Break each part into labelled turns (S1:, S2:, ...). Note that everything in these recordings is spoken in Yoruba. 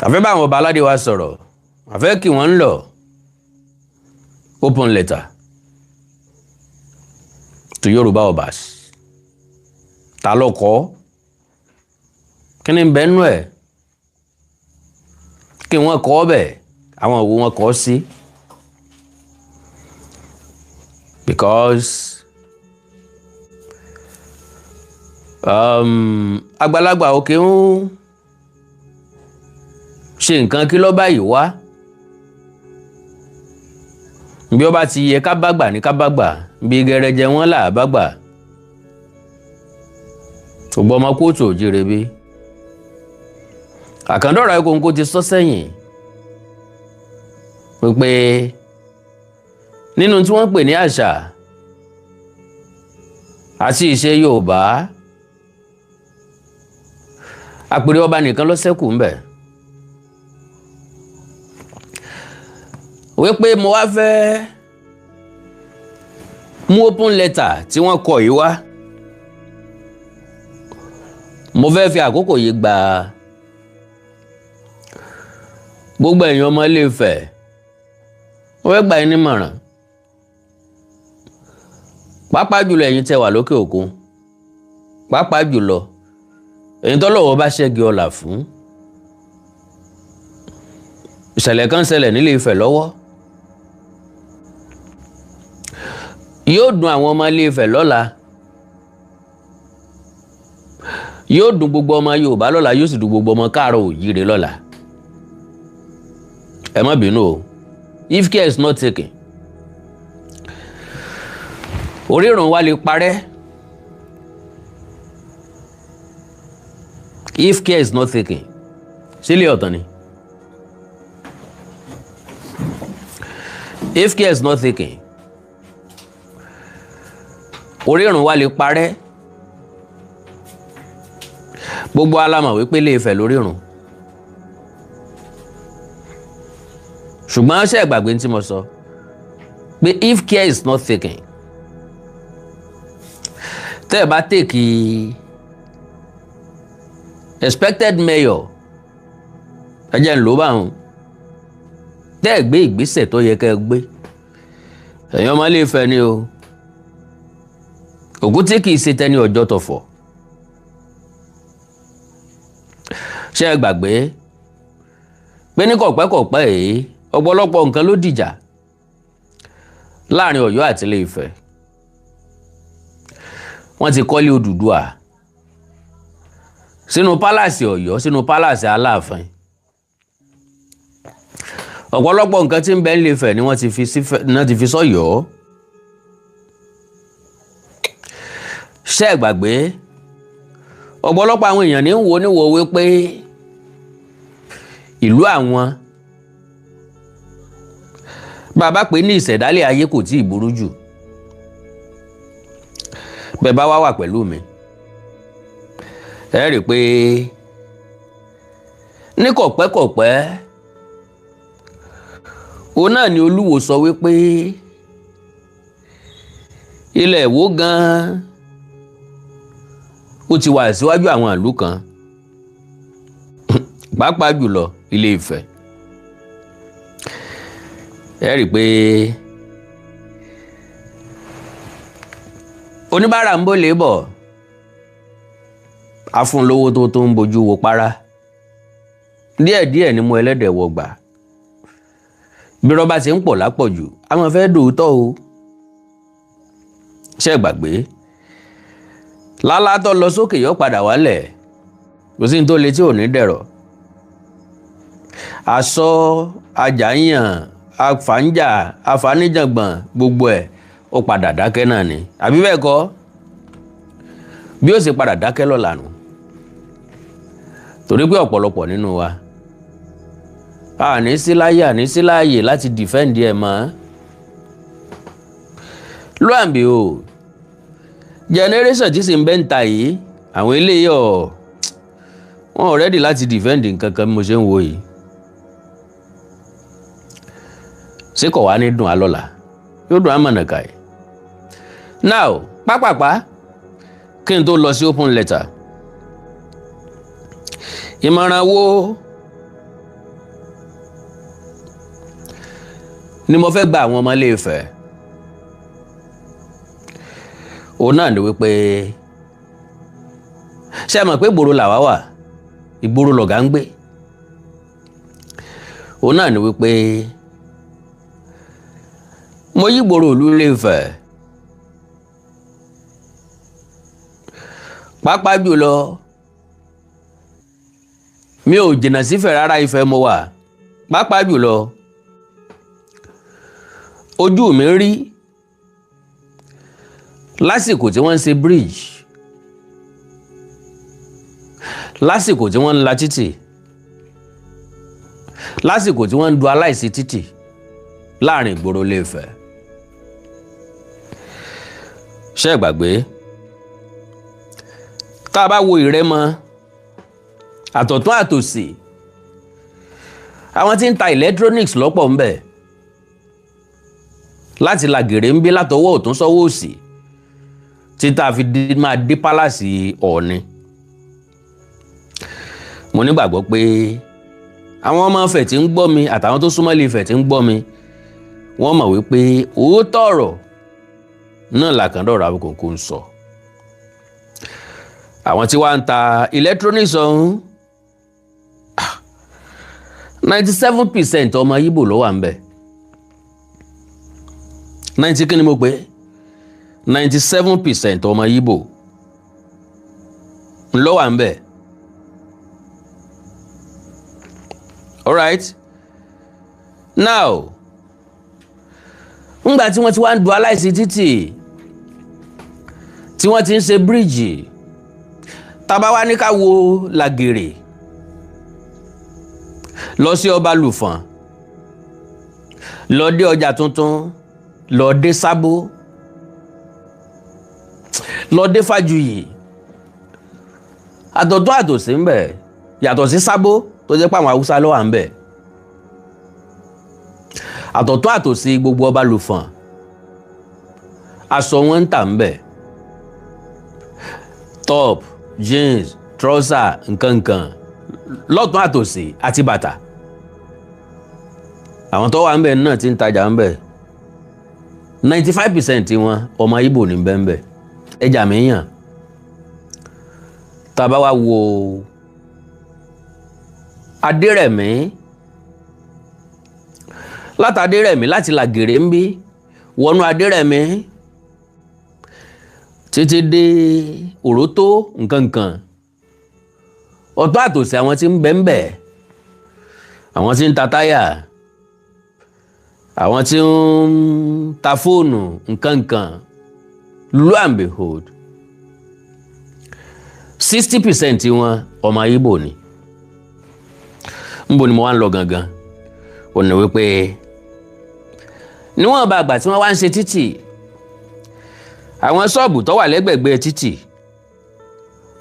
S1: Àfẹ́ bá àwọn ọba aládé wa sọ̀rọ̀, àfẹ́ kí wọ́n ń lọ. Open letter to Yorùbá obas. Ta ló kọ? Kí ni bẹ́ẹ̀ nú ẹ̀? Kí wọ́n kọ́ bẹ̀? Àwọn òwò wọn kọ́ sí? Because àgbàlagbà òkè ń ṣe nǹkan kí ló báyìí wá. Bí ó bá ti yẹ ká bá gbà ní ká bá gbà, bí gẹrẹjẹ wọn là bá gbà. Gbogbo ọmọ kóòtù òjìrè bí àkàndọ̀rọ̀ Awíkonko ti sọ sẹ́yìn pé nínú tí wọ́n pè ní àṣà àti ìṣe Yorùbá, àpèrè ọba nìkan ló ṣẹ́kù ńbẹ̀. Wípé mo wá fẹ́ mú open letter tí wọ́n kọ yìí wá, mo fẹ́ fi àkókò yìí gba gbogbo ẹ̀yin ọmọ Ilé-Ifẹ̀, mo fẹ́ gbà yín nímọ̀ràn, pàápàá jùlọ ẹ̀yin tẹ́ wà lókè òkun, pàápàá jùlọ ẹ̀yin tọ́lọ́wọ́ bá ṣẹ́gi ọlà fún. Ìṣẹ̀lẹ̀ kan ṣẹlẹ̀ nílé Ifẹ̀ lọ́wọ́, yóò dùn àwọn ọmọ Ilé Ifẹ̀ lọ́la, yóò dùn gbogbo ọmọ Yorùbá lọ́la, yóò sì dùn gbogbo ọmọ káàárọ̀ òjíire lọ́la. Ẹ má bínú o, if care is not taken, orírun wa lè parẹ́. If care is not taken, sílé ọ̀tàn ni. If care is not taken, orírun wa lè parẹ́. Gbogbo alamọ̀ wípé Ilé Ifẹ̀ lórírun, ṣùgbọ́n ṣé ẹ gbàgbé tí mo sọ pé if care is not taken, tẹ́ ẹ bá take expected mayor, ẹ jẹ́ ń lò báwọn, tẹ́ ẹ gbé ìgbésẹ̀ tó yẹ kẹ́ ẹ gbé, ẹ̀yin ọmọ Ilé Ifẹ̀ ni o, òkú tí kì í ṣe tẹni ọjọ́ tọ̀fọ̀. Ṣé ẹ gbàgbé pé ní kọ̀pẹ́kọ̀pẹ́ yìí ọ̀pọ̀lọpọ̀ nǹkan ló dìjà láàrin Ọ̀yọ́ àti Ilé Ifẹ̀. Wọ́n ti kọ́lé Odùduwà sínú pálàsì Ọ̀yọ́, sínú pálàsì Aláàfin. Ọ̀pọ̀lọpọ̀ nǹkan tí ń bẹ nílé Ifẹ̀ ni wọ́n ti fi sọ́yọ́. Ṣé ẹ gbàgbé ọ̀pọ̀lọpọ̀ àwọn èèyàn ní ń wo níwo wípé ìlú àwọn bàbá pé ní ìṣẹ̀dálẹ̀ ayé kò tí ì burú jù. Bẹ́ẹ̀ bá wá wà pẹ̀lú mi, ẹ rí i pé ní kọ̀pẹ́kọ̀pẹ́ òun náà ni Olúwo sọ wípé ilẹ̀ Ìwó gan-an ó ti wà síwájú àwọn ìlú kan, pàápàá jùlọ Ilé Ifẹ̀. Ẹ rí i pé oníbàárà ń bò lè bọ̀, afúnlówó tó ń bojú wo para díẹ̀díẹ̀ ni mo ẹlẹ́dẹ̀ wọ gbà. Bí rọ́bà ti ń pọ̀ lápọ̀jù, a máa fẹ́ dòótọ́ o. Ṣé ẹ gbàgbé lálá tó lọ sókè yóò padà wálẹ̀, kò sí ní tó le tí ò ní dẹ̀rọ̀. Aṣọ ajàyàn afàǹjà afàníjàngbọ̀n gbogbo ẹ̀ ó padà dákẹ́ náà ni, àbí bẹ́ẹ̀ kọ́? Bí ó sì padà dákẹ́ lọ́la nù, torí pé ọ̀pọ̀lọpọ̀ nínú wa àní sí láyé, àní sí láàyè láti dìfẹ́ǹdì ẹ̀ mọ́. Lo and behold, generation tí sì ń bẹ́ ń ta yìí, àwọn eléyìí ọ̀ wọn ò rẹ́dì láti dìfẹ́ǹdì nǹkan kan bí mo ṣe ń wo yìí. Ṣé kò wá ní dùn á lọ́la? Yóò dùn á mọ̀nàkà yìí. Now pápápá, kí n tó lọ sí open letter, ìmọ̀ràn wo Ni mo fẹ́ gba àwọn ọmọ Ilé Ifẹ̀, òun náà ni wípé, ṣé ẹ mọ̀ pé ìgboro làwa wà, ìgboro lọ̀gá ń gbé. Òun náà ni wípé mo yí ìgboro ìlú Ilé Ifẹ̀, pàápàá jùlọ mi ò jìnnà sífẹ̀ rárá, Ifẹ̀ mo wà. Pàápàá jùlọ ojú mi rí lásìkò tí wọ́n ń ṣe bridge, lásìkò tí wọ́n ń la títì, lásìkò tí wọ́n ń du aláìsí títì láàrin ìgboro Ilé Ifẹ̀. Ṣé ẹ gbàgbé, tá a bá wo Ìrẹ́mọ àtọ̀tún àtòsì, àwọn tí ń ta electronics lọ́pọ̀ ń bẹ láti làgèrè ń bí látọwọ́ ọ̀tún sọ́wọ́ òsì títà fi máa dé pálásì Ọ̀ọ̀ni. Mo nígbàgbọ́ pé àwọn ọmọ Ifẹ̀ tí ń gbọ́ mi àtàwọn tó súnmọ́ Ilé Ifẹ̀ tí ń gbọ́ mi, wọ́n mọ̀ wípé òótọ́ ọ̀rọ̀ náà làkàndọ̀rọ̀ Awíkonko ń sọ. Àwọn tí wàá ń ta electronics ọ̀hún, 97% ọmọ Ìgbò ló wà ń bẹ̀. 90 kí ni mo pè? 97% ọmọ Ìgbò ló wà ń bẹ̀. Alright, now ńgbà tí wọ́n ti wá ń du aláìsí títì, tí wọ́n ti ń ṣe bíríìjì, tá bá wá ní ká wo Làgèrè lọ sí Ọba Lùfọ̀n, lọ dé ọjà tuntun, lọ dé Sábó, lọ dé Fájuyì, àtọ̀tún àtòsí ń bẹ̀, yàtọ̀ sí Sábó tó jẹ́ pé àwọn Haúsá ló wà ń bẹ̀, àtọ̀tún àtòsí gbogbo Ọba Lùfọ̀n, aṣọ wọn ń tà ń bẹ̀, top, jeans, trouser, nkankan lọ́tún àtòsí àti bàtà. Àwọn tó wà ń bẹ̀ náà ti ń tajà ń bẹ̀, 95% wọn ọmọ Ìgbò ní bẹ́ẹ̀. Ẹja mi yàn, tá a bá wá wo Adérẹ̀mí, láti Adérẹ̀mí, láti Làgèrè ń bí wọnú Adérẹ̀mí títí dé Òrótó nkankan, ọ̀tún àtòsí, àwọn tí ń bẹ ń bẹ̀, àwọn tí ń ta táyà, àwọn tí ń ta fóònù nkankan, lo and behold, 60% wọn ọmọ Ìgbò ni. Nbo ni mo wá ń lọ gangan? Ò ní wípé níwọ̀n bá àgbà tí wọ́n wá ń ṣe títì, àwọn ṣọ́ọ̀bù tó wà lẹ́gbẹ̀gbẹ́ títì,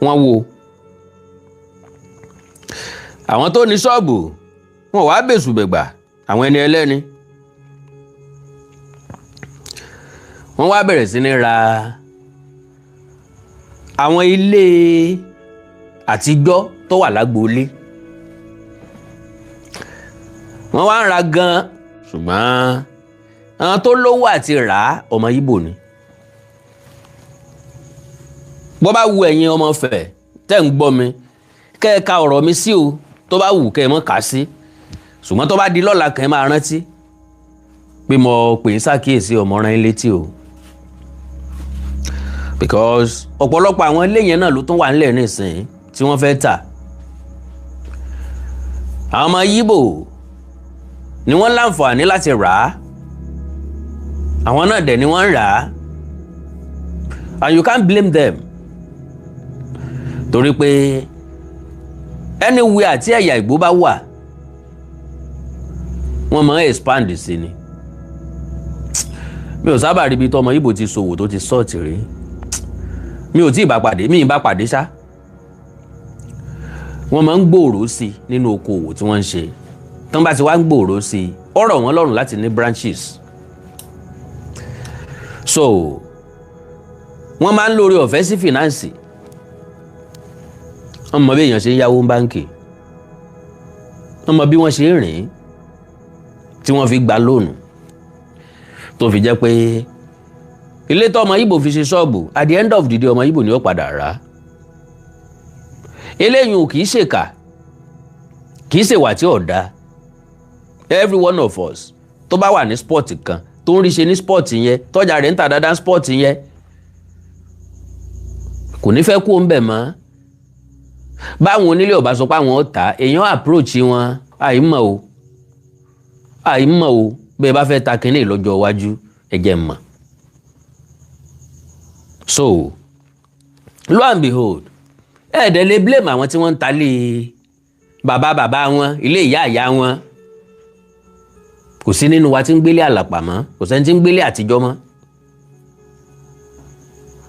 S1: wọ́n wo àwọn tó ní ṣọ́ọ̀bù, wọn wàá bèṣù bẹ̀gbà àwọn ẹni ẹlẹ́ni, wọ́n wá bẹ̀rẹ̀ sí ní ra àwọn ilé àtijọ́ tó wà lágboolé. Wọ́n wá ń ra gan, ṣùgbọ́n àwọn tó lówó àti rà á, ọmọ Ìgbò ni. Bó bá wu ẹ̀yin ọmọ Ifẹ̀ tẹ́ ń gbọ́ mi, kẹ́ ẹ ka ọ̀rọ̀ mi sí o, tó bá wù kẹ́ ẹ mọ́ kà á sí, ṣùgbọ́n tó bá di lọ́la, kẹ́ ẹ máa rántí pé mo pè é ṣàkíyèsí, ọmọ rán létí o, because ọ̀pọ̀lọpọ̀ àwọn ilé yẹn náà ló tún wà nílẹ̀ nísìnyí tí wọ́n fẹ́ tà. Àwọn ọmọ Yíbò ni wọ́n láǹfààní láti rà á, àwọn náà dẹ̀ ni wọ́n ń rà á, and you can't blame them, torí pé anywhere tí ẹ̀yà Ìgbò bá wà, wọ́n máa ń expand sí ni. Mi ò sábà rí ibi tó ọmọ Ìgbò ti ṣòwò tó ti sọ́ọ̀tì rí. Mi ò tí ì bá pàdé, mi ì bá pàdé ṣá. Wọ́n máa ń gbòòrò sí i nínú okòwò tí wọ́n ń ṣe. Tán bá ti wá ń gbòòrò sí i, ó rọ̀ wọ́n lọ́rùn láti ní branches, so wọ́n máa ń lórí ọ̀fẹ́ sí finance. Wọ́n mọ bí èèyàn ṣe ń yáwó báńkì, wọ́n mọ bí wọ́n ṣe ń rìn tí wọ́n fi gba loan. Tó fi jẹ́ pé ilé tó ọmọ Ìgbò fi ṣe ṣọ́ọ̀bù, at the end of the day, ọmọ Ìgbò ni ó padà rà á. Eléyìí ò kì í ṣèkà, kì í ṣèwà tí ò dáa. Every one of us tó bá wà ní spot kan, tó ń rí ṣe ní spot yẹn, tọ́jà rẹ̀ ń tà dáadáa spot yẹn, kò ní fẹ́ kú ń bẹ̀ mọ́. Báwọn onílé ọba sọ pé àwọn ọ̀tá èèyàn approach wọn, àìmọ̀ o, àìmọ̀ o, bẹ́ẹ̀ bá fẹ́ ta kínní lọ́jọ́ iwájú, ẹ jẹ́ mọ̀. So lo and behold, ẹ̀ẹ́dẹ̀ lè blame àwọn tí wọ́n ń ta lé bàbá bàbá wọn, ilé ìyá ìyá wọn. Kò sí nínú wa tí ń gbélé àlàpà mọ́, kò sẹ́ni tí ń gbélé àtijọ́ mọ́.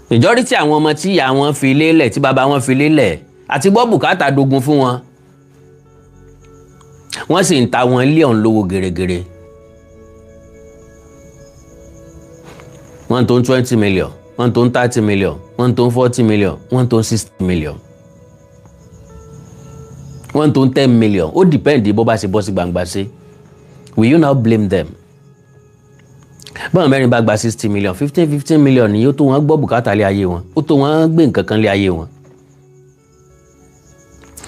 S1: Majority àwọn ọmọ tí ìyá wọn fi lélẹ̀, tí bàbá wọn fi lélẹ̀, àti gbọ́ bùkátà dogun fún wọn, wọ́n sì ń ta wọn ilé ọ̀hún lówó gèrègèrè. Wọ́n tó ń 20 million, wọ́n tó ń 30 million, wọ́n tó ń 40 million, wọ́n tó ń 60 million, wọ́n tó ń 10 million. Ó depend bó bá ṣe bọ́ sí gbangba sí. Will you now blame them? Báwọn mẹ́rin bá gba 60 million, 15 15 million ni, ó tó wọn gbọ́ bùkátà lé ayé wọn, ó tó wọn gbé nǹkan kan lé ayé wọn.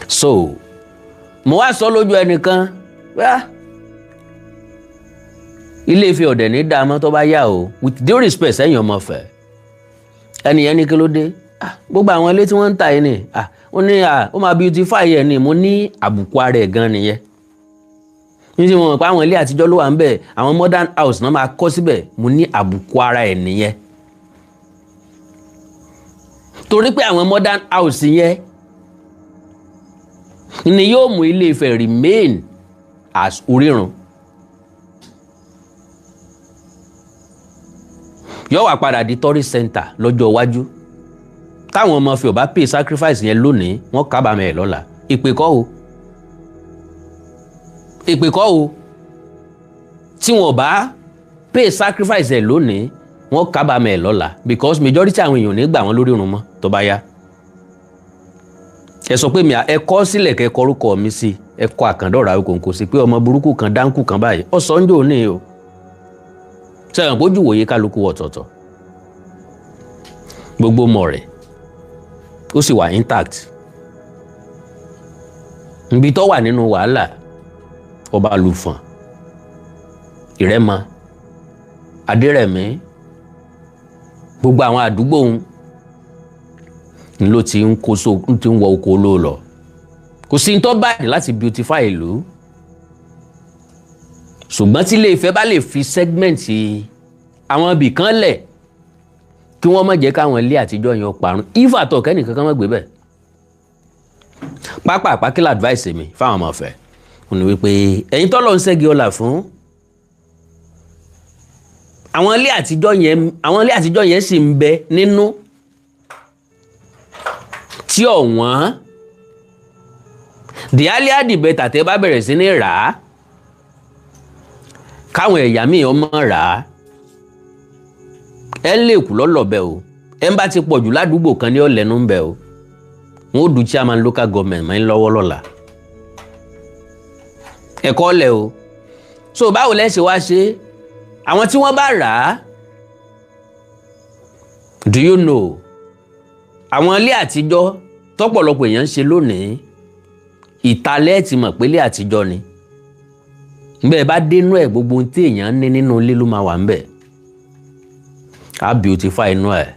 S1: So mo wá sọ lójú ẹnìkan wá, Ilé Ifẹ̀ ọ̀dẹ̀ ní dààmú tó bá yá o. With due respect sẹ́yìn ọmọ Ifẹ̀, ẹnìyẹn ní kí ló dé? Gbogbo àwọn ilé tí wọ́n ń tà yìí ni ó ní ó máa beautify ẹ̀ ni. Mo ní àbùkù ara ẹ̀ gan nìyẹn. Ní tí mo mọ̀ pé àwọn ilé àtijọ́ ló wà ń bẹ̀, àwọn modern house náà máa kọ́ síbẹ̀. Mo ní àbùkù ara ẹ̀ nìyẹn, torí pé àwọn modern house yẹn ni yóò mú Ilé Ifẹ̀ remain as orírun. Yóò wá padà di tourist center lọ́jọ́ iwájú. Táwọn ọmọ Ifẹ̀ ò bá pay sacrifice yẹn lónìí, wọ́n kábàámọ̀ ẹ̀ lọ́la. Ìpè kọ́ o, ìpè kọ́ o. Tí wọn ò bá pay sacrifice ẹ̀ lónìí, wọ́n kábàámọ̀ ẹ̀ lọ́la, because majority àwọn èèyàn ò ní gbà wọ́n lórí irun mọ́ tó bá yá. Ẹ sọ pé mi ẹ kọ sílẹ̀, kẹ́ kọ orúkọ mi sí, ẹ kọ Àkàndọ̀rọ̀ Àwíkòǹkò sí, pé ọmọ burúkú kan dáńkù kan báyìí ọ sọ ń jò ní o. Sẹ́wọ̀n pójú wòye kálukú ọ̀tọ̀ọ̀tọ̀, gbogbo mọ̀ rẹ̀ ó sì wà intact. Ibi tó wà nínú wàhálà, Ọba Lùfọ̀n, Ìrẹ́mọ, Adérẹ̀mí, gbogbo àwọn àdúgbò òun ló ti ń kó so, ti ń wọ oko olóò lọ. Kò sí ní tó báyìí láti beautify ìlú, ṣùgbọ́n tí Ilé Ifẹ̀ bá lè fi segment àwọn ibì kan lẹ̀ kí wọ́n má jẹ́ káwọn ilé àtijọ́ yẹn parun, ifá tọ̀ kẹ́nìkan kan má gbé bẹ́ẹ̀. Pápá àpákílà advice mi fáwọn ọmọ ọ̀fẹ́ ò ní wípé ẹ̀yin tọ́lọ́ ń ṣẹ́gi ọlà fún àwọn ilé àtijọ́ yẹn, àwọn ilé àtijọ́ yẹn sì ń bẹ nínú tí ọ̀wọ́n. The earlier the better. Tẹ́ bá bẹ̀rẹ̀ sí ní rà á, káwọn ẹ̀yà míì ọmọ rà á, ẹ lè kú lọ́lọ́bẹ̀ o. Ẹ ń bá ti pọ̀ jù ládùúgbò kan ní ọ̀lẹ́nu ń bẹ̀ o. Wọn ó du chairman local government mọ́ ń lọ́wọ́ lọ́la ẹ̀kọ́ lẹ̀ o. So báwo lẹ́ ṣe wá ṣe àwọn tí wọ́n bá rà á? Do you know, àwọn ilé àtijọ́ tọ́pọ̀lọpọ̀ èèyàn ń ṣe lónìí, ìtalẹ́ ti mọ̀ pé ilé àtijọ́ ni. Bẹ́ẹ̀ bá dénú ẹ̀, gbogbo ohun tí èèyàn ní nínú ilé ló máa wà ń bẹ̀. Á beautify inú ẹ̀,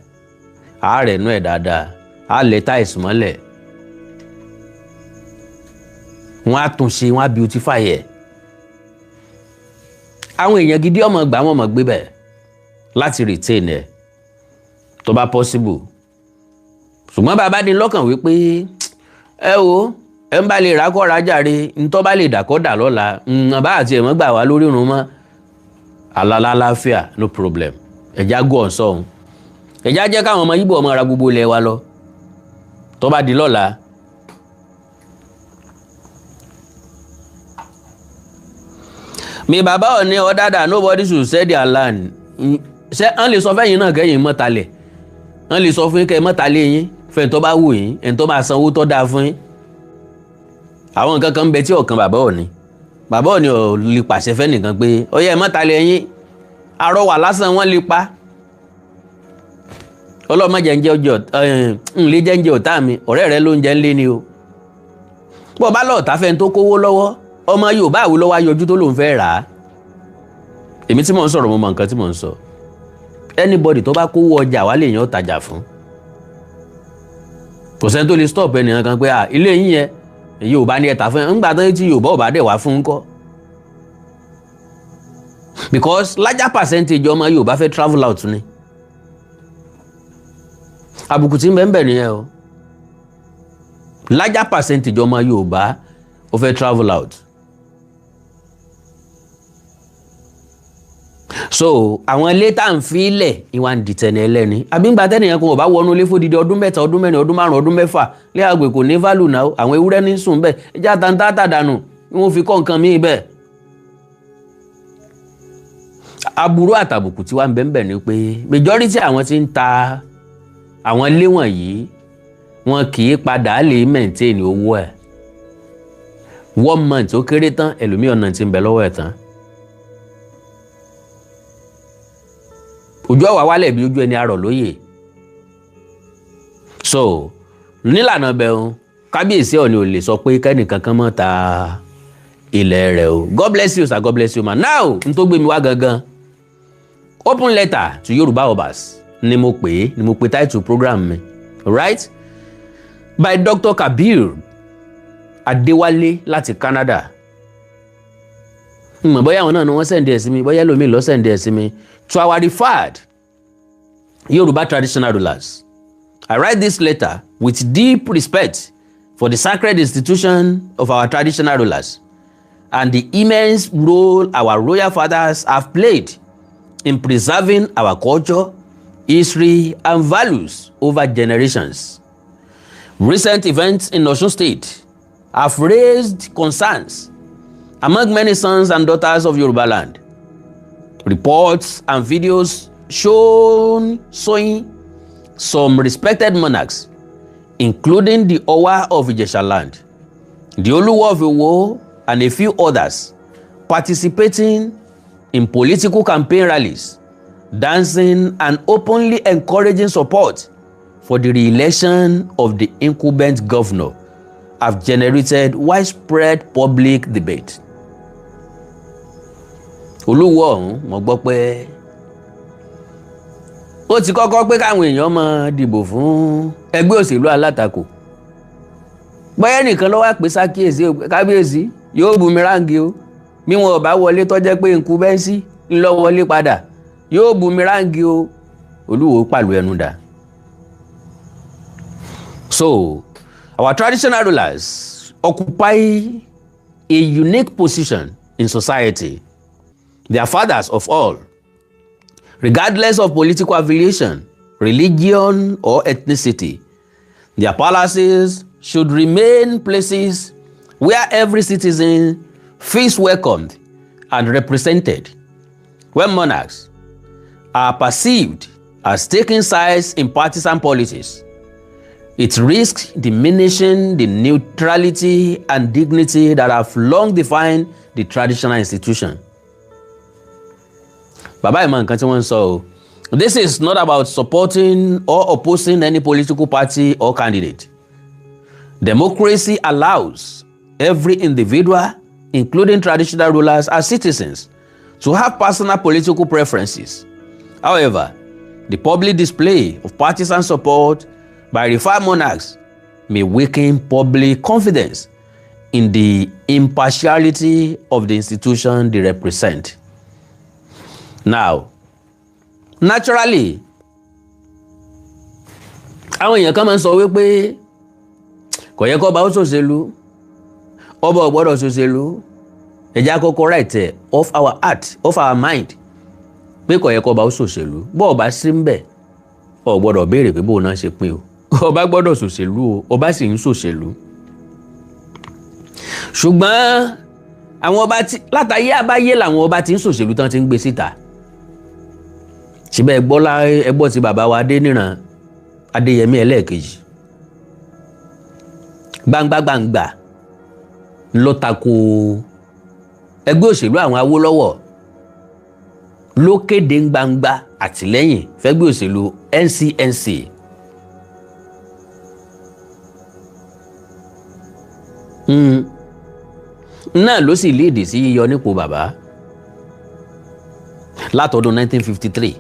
S1: á rẹ̀ inú ẹ̀ dáadáa, á lẹ̀ tiles mọ́lẹ̀, wọ́n á tún ṣe, wọ́n á beautify ẹ̀. Àwọn èèyàn gidi ọmọ gbà wọ́n mọ̀ gbé bẹ̀ láti retain ẹ̀ tó bá possible. Ṣùgbọ́n bàbá ní lọ́kàn wípé ẹ wo, ẹ ń bá lè rà kọ́ rajà re, ntọ́ bá lè dà kọ́ dà lọ́la, bá àti ẹ̀mọ́ gbà wá lórí irun mọ́ alálàáfíà, no problem. Ẹ̀já gọ̀ ọ̀sọ̀hún, ẹ̀já jẹ́ káwọn ọmọ Ìgbò ọmọ ra gbogbo ilẹ̀ wa lọ tó bá di lọ́la. Mi bàbá ò ní ọ̀dàdà, nobody should sell their land. Ṣé wọ́n lè sọ fẹ́yìn náà kẹ́yìn mọ́talẹ̀? Wọ́n lè sọ fún yín kẹ́ mọ́talẹ̀ yín fẹ́ẹ̀ tó bá wù yín, ẹni tó máa sanwó tó dáa fún yín. Àwọn nǹkan kan ń bẹ tí ọ̀kan bàbá ò ní, bàbá ò ní ò lè pàṣẹ fẹ́ nìkan pé ó yẹ mọ́talẹ̀ yín. Àrọwà lásán wọ́n lè pa. Ọlọ́mọdé ń jẹ́ ọjọ́ ńlé jẹ́ ń jẹ́ ọ̀tá mi, ọ̀rẹ́ rẹ ló ń jẹ́ ńlé ni o. Bọ́ bá lọ́ọ̀tá fẹ́ tó kówó lọ́wọ́, ọmọ Yorùbá àwò lọ́wọ́ ayọjú tó lòun fẹ́ rà á. Èmi tí mò ń sọ̀rọ̀, mo mọ nǹkan tí mò ń sọ. Anybody tó bá kówó ọjà wá lè yàn tajà fún. Kò sẹ́ni tó lè stop ẹnìkan kan pé à ilé yín yẹn, Yorùbá ní ẹ̀ta fún ẹ ńgbà tó tí Yorùbá ò bá dẹ̀ wá fún ńkọ́? Because larger percentage ọmọ Yorùbá fẹ́ travel out ni. Àbùkù tí ń bẹ ń bẹ nìyẹn o. Larger percentage ọmọ Yorùbá ó fẹ́ travel out. So àwọn ilé tá à ń fi lẹ̀ ìwà ń dìtẹ̀nì ẹlẹ́ni, àbí ń gba tẹ́nìyàn kan ò bá wọnú ilé fódìdí ọdún 3, ọdún 4, ọdún 5, ọdún 6 lé àgbè, kò ní value náà. Àwọn ewúrẹ́ ní sùn bẹ́ẹ̀, ẹjẹ́ àtàntàtà dànù ni wọ́n fi kọ́ nǹkan míì bẹ́ẹ̀. Aburú àtàbùkù tí wà ń bẹ́ẹ̀ ni pé majority àwọn tí ń ta àwọn ilé wọ̀nyí, wọn kì í padà lè maintain owó ẹ̀. One month ó kéré tán, ẹlòmíràn náà ti ń bẹ lọ́wọ́ ẹ̀ tán. Ojú ọ̀wà wálẹ̀ bí ojú ẹni arọ̀ lóye. So nílànà bẹ̀rù, kábíyèsí Ọọ̀ni ò lè sọ pé kẹ́nìkan kan mọ́ ta ilẹ̀ rẹ̀ o. God bless you, sir. God bless you, ma. Now, n tó gbé mi wá gangan, open letter to Yorùbá Obas ni mo pè é, ni mo pè title program mi, right, by Dr. Kabir Adéwálé láti Canada. Mọ̀ bóyá àwọn náà ni wọ́n send ẹ̀ sí mi, bóyá ẹlòmíì ló send ẹ̀ sí mi. To our referred Yoruba traditional rulers, I write this letter with deep respect for the sacred institution of our traditional rulers and the immense role our royal fathers have played in preserving our culture, history, and values over generations. Recent events in Osun State have raised concerns among many sons and daughters of Yoruba land. Reports and videos showing some respected monarchs, including the Owa of Ijesha land, the Oluwo of Iwo, and a few others, participating in political campaign rallies, dancing and openly encouraging support for the re-election of the incumbent governor, have generated widespread public debate. Olúwo ọ̀hún, mo gbọ́ pé ó ti kọ́kọ́ pé káwọn èèyàn máa dìbò fún ẹgbẹ́ òṣèlú alátakò. Bóyá nìkan ló wá pé sákìyèsí, kábíyèsí yóò bumirangi o, bí wọn ò bá wọlé, tó jẹ́ pé incumbency ńlọ wọlé padà, yóò bumirangi o. Olúwo pàlú ẹnu dà. So our traditional rulers occupy a unique position in society. They are fathers of all, regardless of political affiliation, religion, or ethnicity. Their palaces should remain places where every citizen feels welcomed and represented. When monarchs are perceived as taking sides in partisan politics, it risks diminishing the neutrality and dignity that have long defined the traditional institution. Bàbá ìmọ̀ nǹkan tí wọ́n ń sọ o. This is not about supporting or opposing any political party or candidate. Democracy allows every individual, including traditional rulers as citizens, to have personal political preferences. However, the public display of partisan support by referred monarchs may weaken public confidence in the impartiality of the institution they represent. Now, naturally, àwọn èèyàn kan máa ń sọ wípé kò yẹ kó ọba ó ṣòṣèlú, ọba ò gbọ́dọ̀ ṣòṣèlú. Ẹ̀jẹ̀ àkọ́kọ́ right ẹ̀ off our heart, off our mind, pé kò yẹ kó ọba ó ṣòṣèlú. Bọ́ ọba sí ń bẹ̀, ọ gbọ́dọ̀ béèrè pé bóun náà ṣe pín o. Ọba gbọ́dọ̀ ṣòṣèlú o, ọba sì ń ṣòṣèlú. Ṣùgbọ́n àwọn ọba tí látàyé àbáyé làwọn ọba tí ń ṣòṣèlú tán ti ń gbé síta síbẹ̀. Ẹgbọ́ ẹgbọ́ ti bàbá wa Adéníran Adéyẹmí ẹlẹ́ẹ̀kejì, gbangba gbangba ló tako ẹgbẹ́ òṣèlú àwọn Awólọ́wọ̀. Ló kéde gbangba àtìlẹ́yìn fẹ́gbẹ́ òṣèlú NCNC. Náà ló sì léèdì sí yíyọ nípò bàbá látọdún 1953.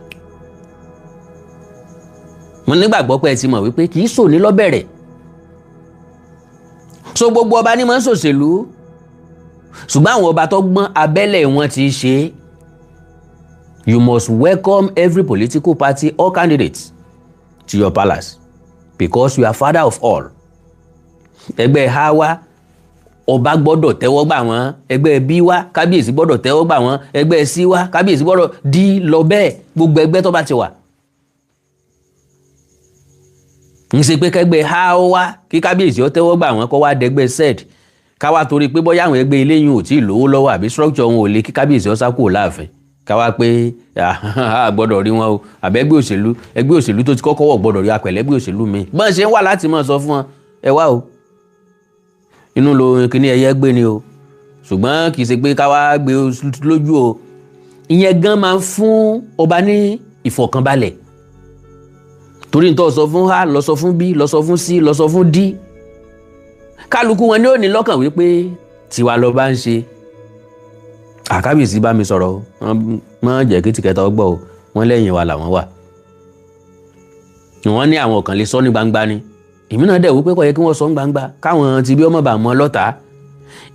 S1: Mo nígbàgbọ́ pé ẹ ti mọ̀ wípé kì í sòní lọ́bẹ̀rẹ̀. So gbogbo ọba ní máa ń ṣòṣèlú, ṣùgbọ́n àwọn ọba tó gbọ́n abẹ́lẹ̀ wọn ti ṣe. You must welcome every political party or candidate to your palace because you are father of all. Ẹgbẹ́ ha wá, ọba gbọ́dọ̀ tẹ́wọ́ gbà wọ́n. Ẹgbẹ́ B wá, kábíyèsí gbọ́dọ̀ tẹ́wọ́ gbà wọ́n. Ẹgbẹ́ C wá, kábíyèsí gbọ́dọ̀ D lọ bẹ́ẹ̀, gbogbo ẹgbẹ́ tó bá ti wà. Ń ṣe pé kẹgbẹ́ ha ó wá kí kábíyèsí ó tẹ́wọ́ gbà wọ́n, kó wá dẹgbẹ́ sed, ká wá torí pé bóyá àwọn ẹgbẹ́ eléyìí ò tí ì lówó lọ́wọ́ àbí structure wọn ò lè kí kábíyèsí ó sá kúrò láàfin, ká wá pé a gbọ́dọ̀ rí wọn o, àbẹ́gbẹ́ òṣèlú, ẹgbẹ́ òṣèlú tó ti kọ́kọ́ wọ̀ gbọ́dọ̀ rí apẹ̀lẹ́gbẹ́ òṣèlú mi. Bọ́n ṣe ń wà láti máa sọ fún wọn, ẹ wá o, inú lo kíní ẹyẹ gbé ni o, ṣùgbọ́n kì í ṣe pé ká wá gbé lójú o. Ìyẹn gan máa ń fún ọba ní ìfọ̀kànbalẹ̀, torí n tó sọ fún A lọ sọ fún B, lọ sọ fún C, lọ sọ fún D, kálukú wọn ní ò ní lọ́kàn wípé tiwa lọ bá ń ṣe. Àkábíyèsí bá mi sọ̀rọ̀, wọ́n jẹ́ kí tìkẹ́tà ọgbọ́ o, wọ́n lẹ́yìn wa làwọn wà. Wọ́n ní àwọn kan lè sọ ní gbangba ni. Èmi náà dẹ̀ wò pé kò yẹ kí wọ́n sọ ní gbangba, káwọn ti bí ọmọ bá mọ lọ́ta.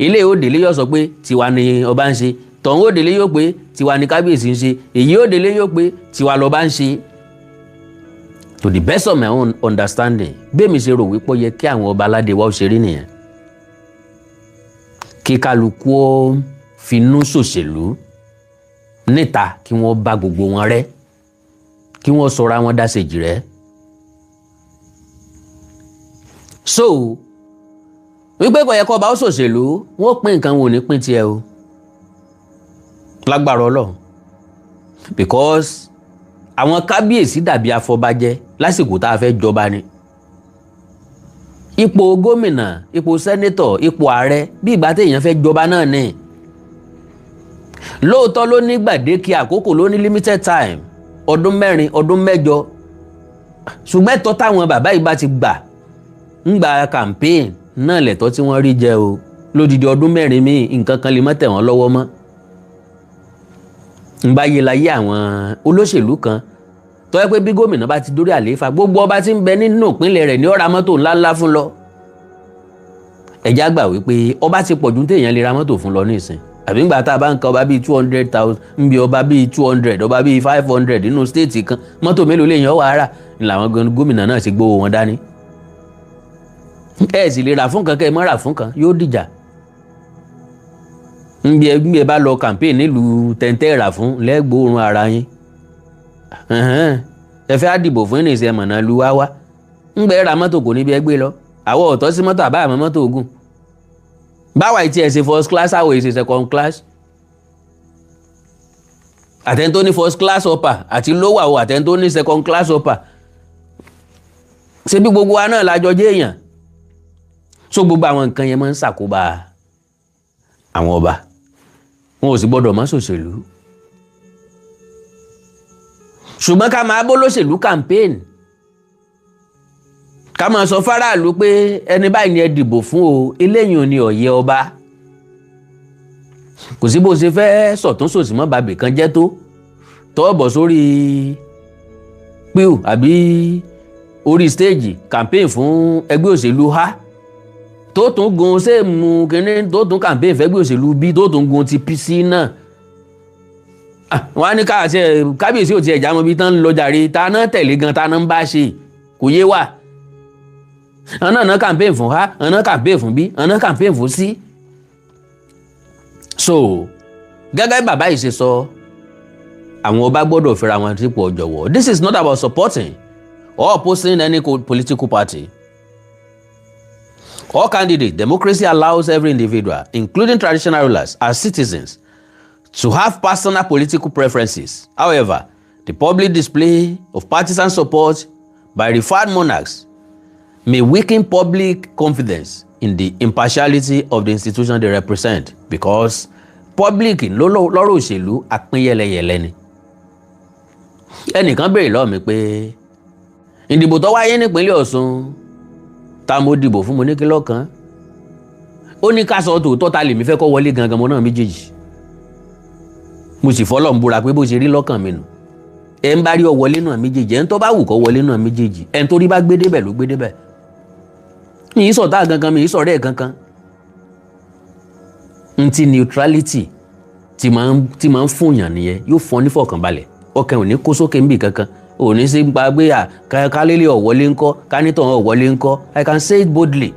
S1: Ilé òdèlé yóò sọ pé tiwa ni ọba ń ṣe, tọ̀hún òdèlé yóò pé tiwa ni kábíyèsí ń ṣe, èyí òdèlé yóò pé tiwa lọba ń ṣe. To the best of my own understanding, bẹ́ẹ̀ mi ṣe rò wípé ó yẹ kí àwọn ọba aládé wa ó ṣe rí nìyẹn, kí kálukú ó finú ṣòṣèlú níta, kí wọ́n bá gbogbo wọn rẹ́, kí wọ́n sọra wọn dáṣejì rẹ́. So wípé kò yẹ kó ọba ó ṣòṣèlú, wọ́n pín nǹkan, wọn ò ní pín tiẹ̀ o, lágbára Ọlọ́run, because àwọn kábíyèsí dàbí afọbajẹ lásìkò tá a fẹ́ jọba ni. Ipò gómìnà, ipò sẹ́nétọ̀, ipò ààrẹ, bí ìgbà téèyàn fẹ́ jọba náà ni. Lóòótọ́ ló ní gbàdéke àkókò, ló ní limited time, ọdún 4, ọdún 8, ṣùgbọ́n ẹ̀tọ́ táwọn bàbá yìí bá ti gbà ń gba campaign náà lẹ̀tọ́ tí wọ́n rí jẹ o. Lódidi ọdún 4 míì, nǹkan kan lè má tẹ̀ wọ́n lọ́wọ́ mọ́. Ń bá yé láyé àwọn olóṣèlú kan tó yẹ pé bí gómìnà bá ti dórí àlééfà, gbogbo ọba tí ń bẹ nínú ìpínlẹ̀ rẹ̀ ní ó ra mọ́tò ńláńlá fún lọ. Ẹ̀já gbà wípé ọba ti pọ̀jù téèyàn lè ra mọ́tò fún lọ nísìn, àbí ńgbà tá a bá ń ka ọba bíi 200,000, ń bi ọba bíi 200, ọba bíi 500 nínú state kan, mọ́tò mélòó lèèyàn wà á rà? Ní làwọn gómìnà náà ṣe gbówó wọn dání. Ẹ sì lè rà fún kan, kẹ́ ẹ má rà fún kan, yóò dìjà. Nbí ẹ bá lọ campaign nílùú tẹ̀ǹtẹ̀ rà fún lẹ́gbọ̀ọ́rùn ara yín, ẹ fẹ́ àdìbò fún ìrìnsẹ̀ mọ̀nà lu wá wá ńgbẹ́ ra mọ́tò kò níbi ẹ gbé lọ. Àwọn ọ̀tọ́ sí mọ́tò àbá àmọ́ mọ́tò ogun báwa ìtì ẹ̀ ṣe first class, àwọn èsì second class. Àtẹni tó ní first class upper àti lower o, àtẹni tó ní second class upper, ṣé bí gbogbo wa náà lájọ jẹ́ èèyàn? So gbogbo àwọn nǹkan yẹn máa ń ṣàkóbá àwọn ọba, wọn ò sì gbọdọ̀ má ṣòṣèlú. Ṣùgbọ́n ká máa bó lóṣèlú campaign, ká máa sọ fáráàlú pé ẹni báyìí ni ẹ dìbò fún o, eléyìí ò ní ọ̀yẹ́ ọba. Kò sí bó ṣe fẹ́ sọ̀tún sòsì mọ́ bàbí kan jẹ́ tó tọ́ bọ̀ sórí píù àbí orí stage campaign fún ẹgbẹ́ òṣèlú A, tó tún gun same kínní, tó tún campaign fẹ́gbẹ́ òṣèlú B, tó tún gun ti PC náà. Wọ́n á ní kábíyèsí ò tiẹ̀ já mọ́ bí tán ń lọ jàre, ta náà tẹ̀lé gan, ta náà ń bá ṣe, kò yé wa. Ọ̀nà náà campaign fún A, ọ̀nà campaign fún B, ọ̀nà campaign fún C. So gẹ́gẹ́ bàbá yìí ṣe sọ, àwọn ọba gbọ́dọ̀ fẹ́ra wọn sípò ọ̀jọ̀wọ́. This is not about supporting or opposing any political party or candidate. Democracy allows every individual, including traditional rulers as citizens, to have personal political preferences. However, the public display of partisan support by revered monarchs may weaken public confidence in the impartiality of the institution they represent, because public lọ́rọ̀ òṣèlú àpín yẹlẹyẹlẹ ni. Ẹnìkan béèrè lọ́wọ́ mi pé ìdìbò tó wáyé nípínlẹ̀ Ọ̀ṣun, ta mo dìbò fún? Mo ní kí lọ́kàn. Ó ní ká sọ tòótọ́, ta lèmi fẹ́ kó wọlé gangan mọ́ náà méjèèjì. Mo sì fọlọ́ ń búra pé bó ṣe rí lọ́kàn mi nù. Ẹ̀ ń bá rí ọ wọlé náà méjèèjì, ẹ̀ ń tó bá wù kó wọlé náà méjèèjì, ẹ̀ ń torí bá gbé débẹ̀ ló gbé débẹ̀. Mi ì sọ̀tá kankan, mi ì sọ̀rẹ́ ẹ̀ kankan. N ti neutrality tí máa ń fúnyàn nìyẹn. Yóò fún ọ nífọ̀kànbalẹ̀, ọkàn ò ní kó sókè níbì kankan, ò ní sí gba gbé à kálélé ọ̀wọ́lé ńkọ́, kánítọ̀ ọ̀wọ́lé ńkọ́. I can say it boldly.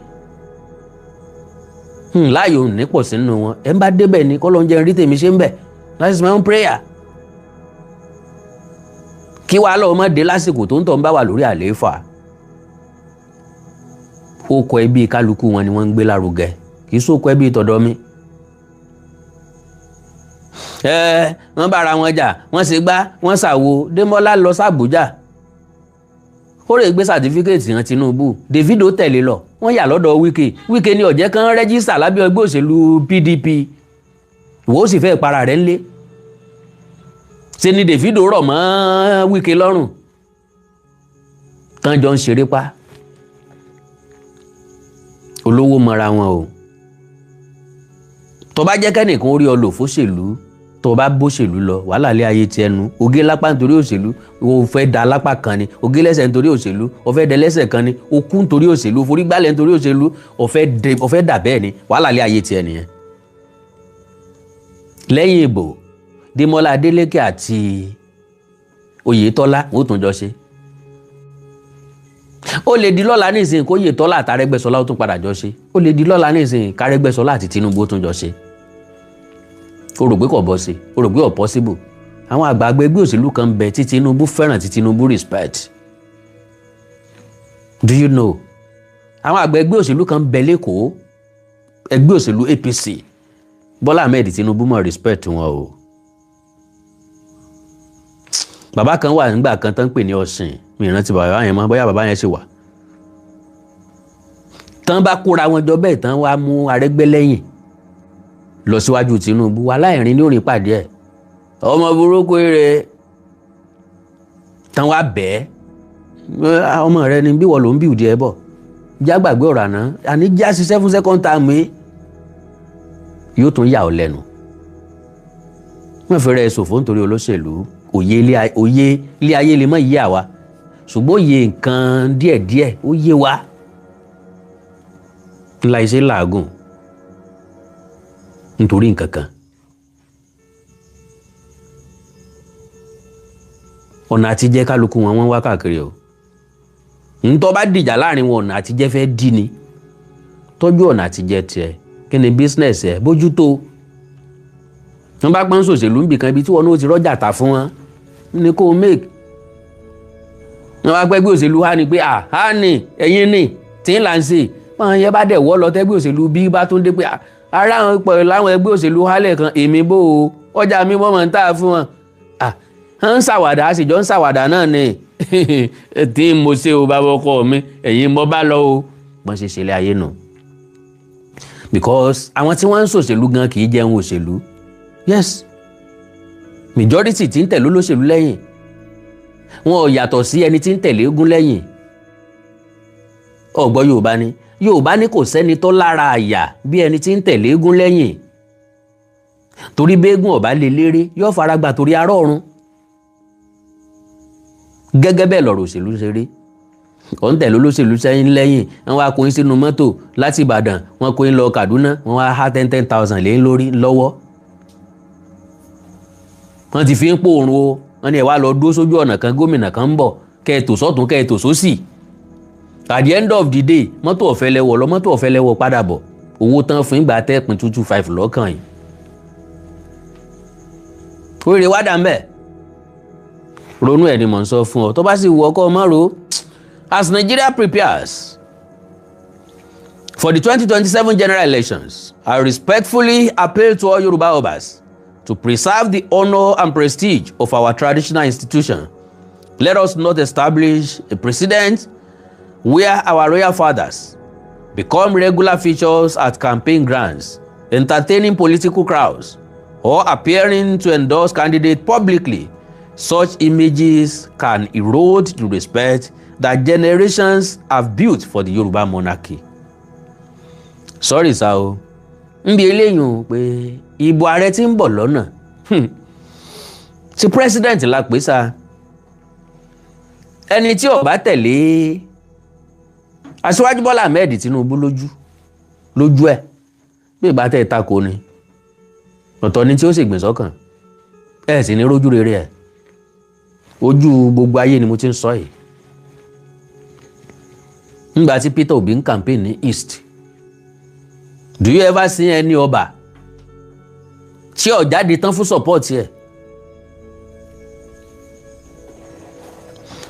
S1: Láàyò ní pọ̀ sínú wọn. Ẹ̀ ń bá débẹ̀ ni kọ́ ló ń jẹun rí tèmi ṣe ń bẹ̀. That is my own prayer, kí wàá lọ́wọ́ má dé lásìkò tó ń tọ́ ń bá wà lórí àlééfà. Ó kọ ẹbí kálukú wọn ni wọ́n ń gbé lárugẹ, kì í sóko ẹbí tọ̀dọ̀ mi. Ẹ wọ́n bára wọn jà, wọ́n ṣe gbá, wọ́n ṣàwo. Démọ́lá lọ sàbújá, ó rè gbé certificate hàn Tinubu. Davido tẹ̀lé lọ, wọ́n yà lọ́dọ̀ Wike. Wike ní ọ̀jẹ̀ kan register lábẹ́ ẹgbẹ́ òṣèlú PDP. Ìwọ ó sì fẹ́ para rẹ̀ ńlé. Ṣe ni Davido rọ̀ mọ́ Wike lọ́rùn tán jọ ń ṣeré pa. Olówó mọra wọn o. Tó bá jẹ́ kẹ́nìkan orí ọ lò fóṣèlú, tó bá bóṣèlú lọ, wàhálà lé ayé tiẹ̀ nu. Oge lápá nítorí òṣèlú, o fẹ́ da lápá kan ni. Oge lẹ́sẹ̀ nítorí òṣèlú, o fẹ́ dẹ lẹ́sẹ̀ kan ni. O kú nítorí òṣèlú, o forí gbálẹ̀ nítorí òṣèlú, o fẹ́ dà bẹ́ẹ̀ ni. Wàhálà lé ayé tiẹ̀ nìyẹn. Lẹ́yìn ìbò, Démọ́lá Adélékè àti Oyètọ́lá wọ́n tún jọ ṣe. Ó lè di lọ́la nísìnyí kó Oyètọ́lá àtàrẹ́gbẹ́ṣọlá ó tún padà jọ ṣe. Ó lè di lọ́la nísìnyí kárẹ́gbẹ́ṣọlá àti Tinubu ó tún jọ ṣe. O rò pé kò bọ́ sí, o rò pé kò possible. Àwọn àgbààgbà ẹgbẹ́ òṣèlú kan ń bẹ tí Tinubu fẹ́ràn, tí Tinubu respect. Do you know àwọn àgbà ẹgbẹ́ òṣèlú kan ń bẹ lẹ́kọ̀ọ́, ẹgbẹ́ òṣèlú APC? Bọ́lá Ahmed Tinubu mọ̀ respect wọn o. Bàbá kan wà nígbà kan tán ń pè ní Ọ̀sìn. Mi ìrántí bàbá yẹn mọ́, bóyá bàbá yẹn ṣì wà. Tán bá kóra wọn jọ bẹ́ẹ̀ tán, wá mú Arẹ́gbẹ́ lẹ́yìn lọ síwájú Tinubu. Aláìrin ní òrìn pàdé ẹ̀, ọmọ burúkú rẹ̀ tán wá bẹ́ẹ̀, ọmọ rẹ ni bí wọ́n ló ń bí ìdí ẹ bọ̀. Já gbàgbé ọ̀rọ̀ àná, àní já ṣiṣẹ́ fún second term yìí, yóò tún yà ọ́ lẹ́nu. Wọ́n fẹ́rẹ̀ ṣòfò nítorí olóṣèlú. Òye ilé ayé lè má yé àwa, ṣùgbọ́n òye nǹkan díẹ̀díẹ̀ ó yé wa ńlá iṣẹ́ làágùn nítorí nǹkan kan. Ọ̀nà àtijẹ́ kálukú wọn wọ́n wá káàkiri o. Ntọ́ bá dìjà láàrin wọn, ọ̀nà àtijẹ́ fẹ́ dí ni. Tọ́jú ọ̀nà àtijẹ́ tiẹ̀. Kí ni business ẹ̀ bójútó? Wọ́n bá pọ́n sòṣèlú níbìkan, ibi tí wọn náà ti rọ́jà tà fún wọn ní kó o make. Wọ́n bá gbẹ́gbẹ́ òṣèlú wa ni pé à á ní ẹ̀yin ní tí ń là ń ṣe wọ́n yẹn bá dẹ̀ wọ́ lọ tẹ́gbẹ́ òṣèlú bí bá tún dé pé ara àwọn pẹ̀lú láwọn ẹgbẹ́ òṣèlú hálẹ̀ kan, èmi bó o ọjà mi wọ́n máa ń tà fún wọn. À ń ṣàwàdà, a sì jọ ń ṣàwàdà náà ni tí mo ṣe o. Bàbá ọkọ mi, ẹ̀yin mo bá lọ o. Wọ́n ṣe ṣẹlẹ̀ ayé nù, because àwọn tí wọ́n ń ṣòṣèlú gan kì í jẹun òṣèlú. Yes, majority tí ń tẹ̀lé olóṣèlú lẹ́yìn, wọn ò yàtọ̀ sí ẹni tí ń tẹ̀lé eégún lẹ́yìn. Ọ̀gbọ́n Yorùbá ni, Yorùbá ní kò sẹ́ni tó lára àyà bí ẹni tí ń tẹ̀lé eégún lẹ́yìn, torí béégún ọ̀bá lè léré, yóò fara gbà torí arọ́ ọ̀run. Gẹ́gẹ́ bẹ́ẹ̀ lọ̀rọ̀ òṣèlú ṣe rí. Ọ̀ ń tẹ̀lé olóṣèlú sẹ́yìn lẹ́yìn, wọ́n wá kó yín sínú mọ́tò láti Ìbàdàn, wọ́n kó yín lọ Kaduna, wọ́n wá há 10,000 lé lórí lọ́wọ́. Wọ́n ti fi ń pòrùn o. Wọ́n ní ẹ̀ wá lọ dúró sójú ọ̀nà kan, gómìnà kan ń bọ̀, kẹ́ ẹ̀ tò sọ́tún, kẹ́ ẹ̀ tò sósì. At the end of the day, mọ́tò ọ̀fẹ́ lẹ́wọ̀ lọ, mọ́tò ọ̀fẹ́ lẹ́wọ̀ padà bọ̀. Owó tán fún ìgbà tẹ́pin 225 lọ́kàn yìí. Oríire wá dà ń bẹ̀. Ronú ẹ̀ ni mò ń sọ fún ọ. Tó bá sì wù ọkọ ọmọ ro. As Nigeria prepares for the 2027 general elections, I respectfully appeal to all Yoruba Obas to preserve the honor and prestige of our traditional institution. Let us not establish a precedent where our royal fathers become regular features at campaign grounds, entertaining political crowds, or appearing to endorse candidates publicly Such images can erode the respect that generations have built for the Yoruba monarchy. Sorry sir o, ń bi eléyìí o pé ìbò ààrẹ tí ń bọ̀ lọ́nà ti president la pè sá. Ẹni tí ó bá tẹ̀lé Aṣíwájú Bọ́lá Ahmed Tinubu lójú lójú ẹ̀ bí ìbá tẹ̀ tako ni, ọ̀tọ̀ ni tí ó sì gbìn sọ́kàn ẹ̀ sì ní rójú rere ẹ̀. Ojú gbogbo ayé ni mo ti ń sọ yìí. Nígbà tí Peter Obi ń campaign ní East, do you ever see any ọba tí ó jáde tán fún support ẹ̀?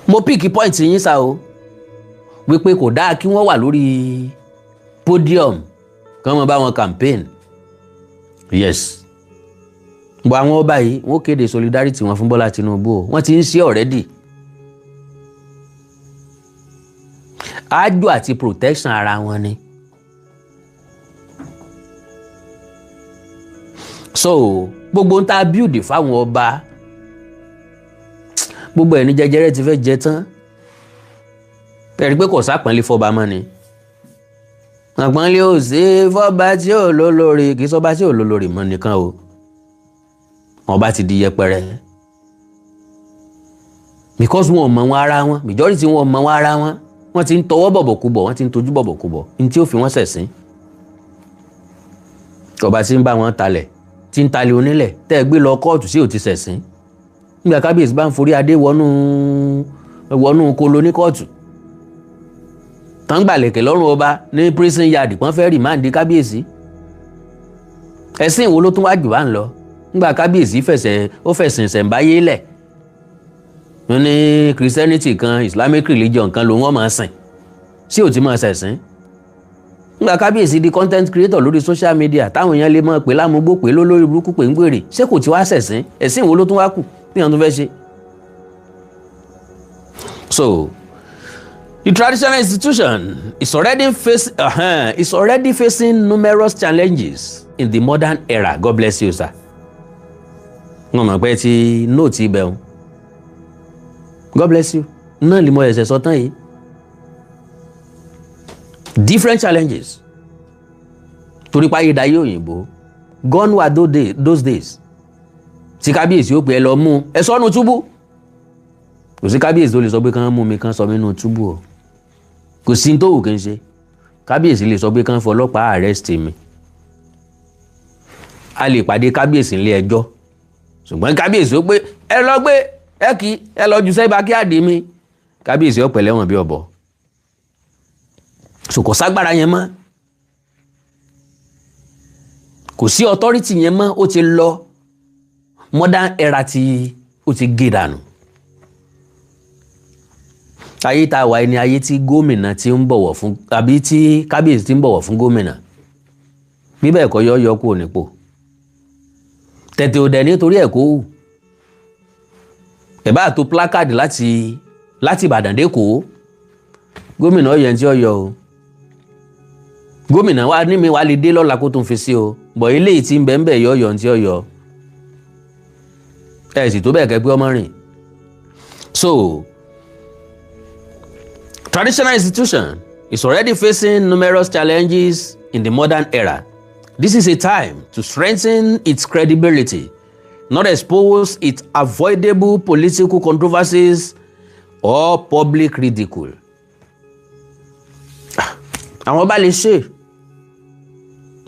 S1: Mo pick point yín sá o, wípé kò dáa kí wọ́n wà lórí podium kí wọ́n bá wọn campaign. Yes, bọ́ àwọn ọba yìí, wọ́n kéde solidarity wọn fún Bọ́lá Tinubu o. Wọ́n ti ń ṣe already. Ájò àti protection ara wọn ni. So gbogbo ń ta build fáwọn ọba, gbogbo ẹ̀ ní jẹjẹrẹ ti fẹ́ jẹ tán. Ẹ̀rí pé kò sápọ̀nlé fọba mọ́ ni. Àpọ́nlé ò sí fọba tí ò lólórí, kì í sọba tí ò lólórí mọ́ nìkan o, ọba ti di yẹpẹrẹ because wọn ò mọ̀ wọn ara wọn. Majority wọn ò mọ̀ wọn ara wọn. Wọ́n ti ń tọwọ́ bọ̀bọ̀ kú bọ̀, wọ́n ti ń tojú bọ̀bọ̀ kú bọ̀ ní tí ó fi wọ́n ṣẹ̀sín. Ọba tí ń bá wọn talẹ̀, tí ń talẹ̀ onílẹ̀ tẹ́ ẹ gbé lọ kóòtù sí, ò ti ṣẹ̀sín. Nígbà kábíyèsí bá ń forí adé wọnú wọnú kolo ní kóòtù tán, gbàlẹ̀kẹ̀ lọ́rùn ọba ní prison yard, pọ́n fẹ́ remand kábíyèsí. Ẹ̀sìn wo ló tún wá jù bá ń lọ? Nígbà kábíyèsí fẹsẹ̀ ó fẹ̀sìn ṣẹ̀ǹbáyé lẹ̀, wọ́n ní Christianity kan, Islamic religion kan ló wọ́n máa sìn sí, ò ti máa ṣẹ̀sìn. Nígbà kábíyèsí di content creator lórí social media, táwọn èèyàn lè máa pè lámugbó, pè lólórí burúkú, pè ń gbèrè, ṣé kò ti wá ṣẹ̀sìn? Ẹ̀sìn wo ló tún wá kù tí wọ́n tún fẹ́ ṣe? So the traditional institution is already facing numerous challenges in the modern era. God bless you, sir. Wọ́n mọ̀ pé ti note ibẹ̀ o. God bless you. Náà lè mọ ẹ̀sẹ̀ sọ tán yìí. Different challenges. Torí páyé dayé òyìnbó, gone were those days tí kábíyèsí ó pè é lọ mú ẹ sọ́nu túbú. Kò sí kábíyèsí tó lè sọ pé kán mú mi, kán sọ mí nù túbú o. Kò sí tó wù kí n ṣe. Kábíyèsí lè sọ pé kán fọlọ́pàá arrest mi. A lè pàdé kábíyèsí nílé ẹjọ́, ṣùgbọ́n kábíyèsí ó pé ẹ lọ gbé ẹ kì í ẹ lọ jù sẹ́yìn bá kí àdé mi, kábíyèsí ó pẹ̀lẹ́ wọn bí ọ̀bọ. So kò ságbára yẹn mọ́, kò sí authority yẹn mọ́. Ó ti lọ. Modern era ti ó ti gé dànù. Ayé tá a wà ní ayé tí gómìnà ti ń bọ̀wọ̀ fún, àbí tí kábíyèsí ti ń bọ̀wọ̀ fún gómìnà. Bí bẹ́ẹ̀ kọ́, yọ yọ kúrò nípò tètè ò dẹ̀ nítorí ẹ̀ kó wù ẹ̀ bá tó placard láti Ìbàdàn dé Èkó. Gómìnà ọ̀yẹ́ tí ó yọ o, gómìnà wa ní mi wá lè dé lọ́la kó tún fi sí o, bọ̀ eléyìí tí ń bẹ̀ ń bẹ̀ yọ yọ tí ó yọ ẹ̀ sì tó bẹ́ẹ̀ kẹ́ pé ọmọ rìn. So traditional institution is already facing numerous challenges in the modern era. This is a time to strengthen its credibility, not expose its avoidable political controversies or public ridicule. Àwọn bá lè ṣe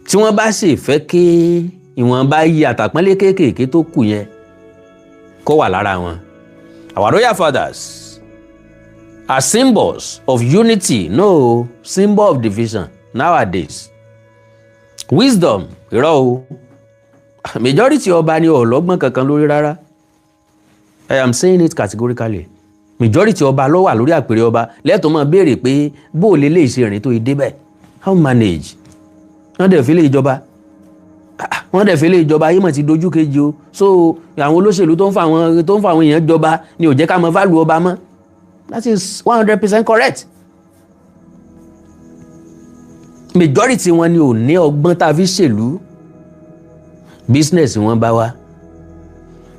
S1: tí wọ́n bá sì fẹ́ kí ìwọ̀nba yí àtàpọ́nlé kéékèèké tó kù yẹn kó wà lára wọn. Our royal fathers are symbols of unity, no symbol of division nowadays. Wisdom, irọ́ o, majority ọba ni ọlọ́gbọ́n kankan lórí rárá. I am saying it categorically. Majority ọba ló wà lórí àpèrè ọba lẹ́tọ̀ọ́ máa béèrè pé bó o lè lè ṣe rìn tó yìí débẹ̀, how manage. Wọ́n dẹ̀ fi lè ìjọba, wọ́n dẹ̀ fi lè ìjọba ayé mọ̀ ti dojú kejì o. So àwọn olóṣèlú tó ń fa àwọn èèyàn jọba ni ò jẹ́ ká mọ value ọba mọ́. That is 100% correct. Majority wọn ni ò ní ọgbọ́n tá a fi ṣèlú. Business wọn bá wá,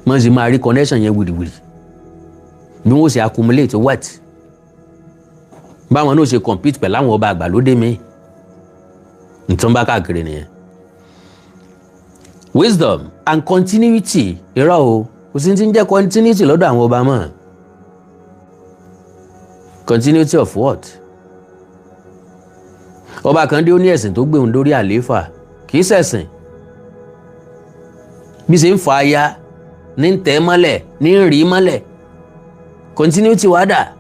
S1: wọ́n sì máa rí connection yẹn wìrìwìrì. Bí wọ́n ṣe accumulate wealth, báwọn náà ṣe compete pẹ̀lú àwọn ọba àgbàlódé mi nǹkan bá káàkiri nìyẹn. Wisdom and continuity, irọ́ o, kò sí ti ń jẹ́ continuity lọ́dọ̀ àwọn ọba mọ́. Continuity of what? Ọba kan dé, ó ní ẹ̀sìn tó gbé òun lórí àlééfà kì í ṣẹ̀sìn. Bí ṣe ń fa aya ní ń tẹ̀ mọ́lẹ̀, ní ń rí mọ́lẹ̀, continuity wá dà?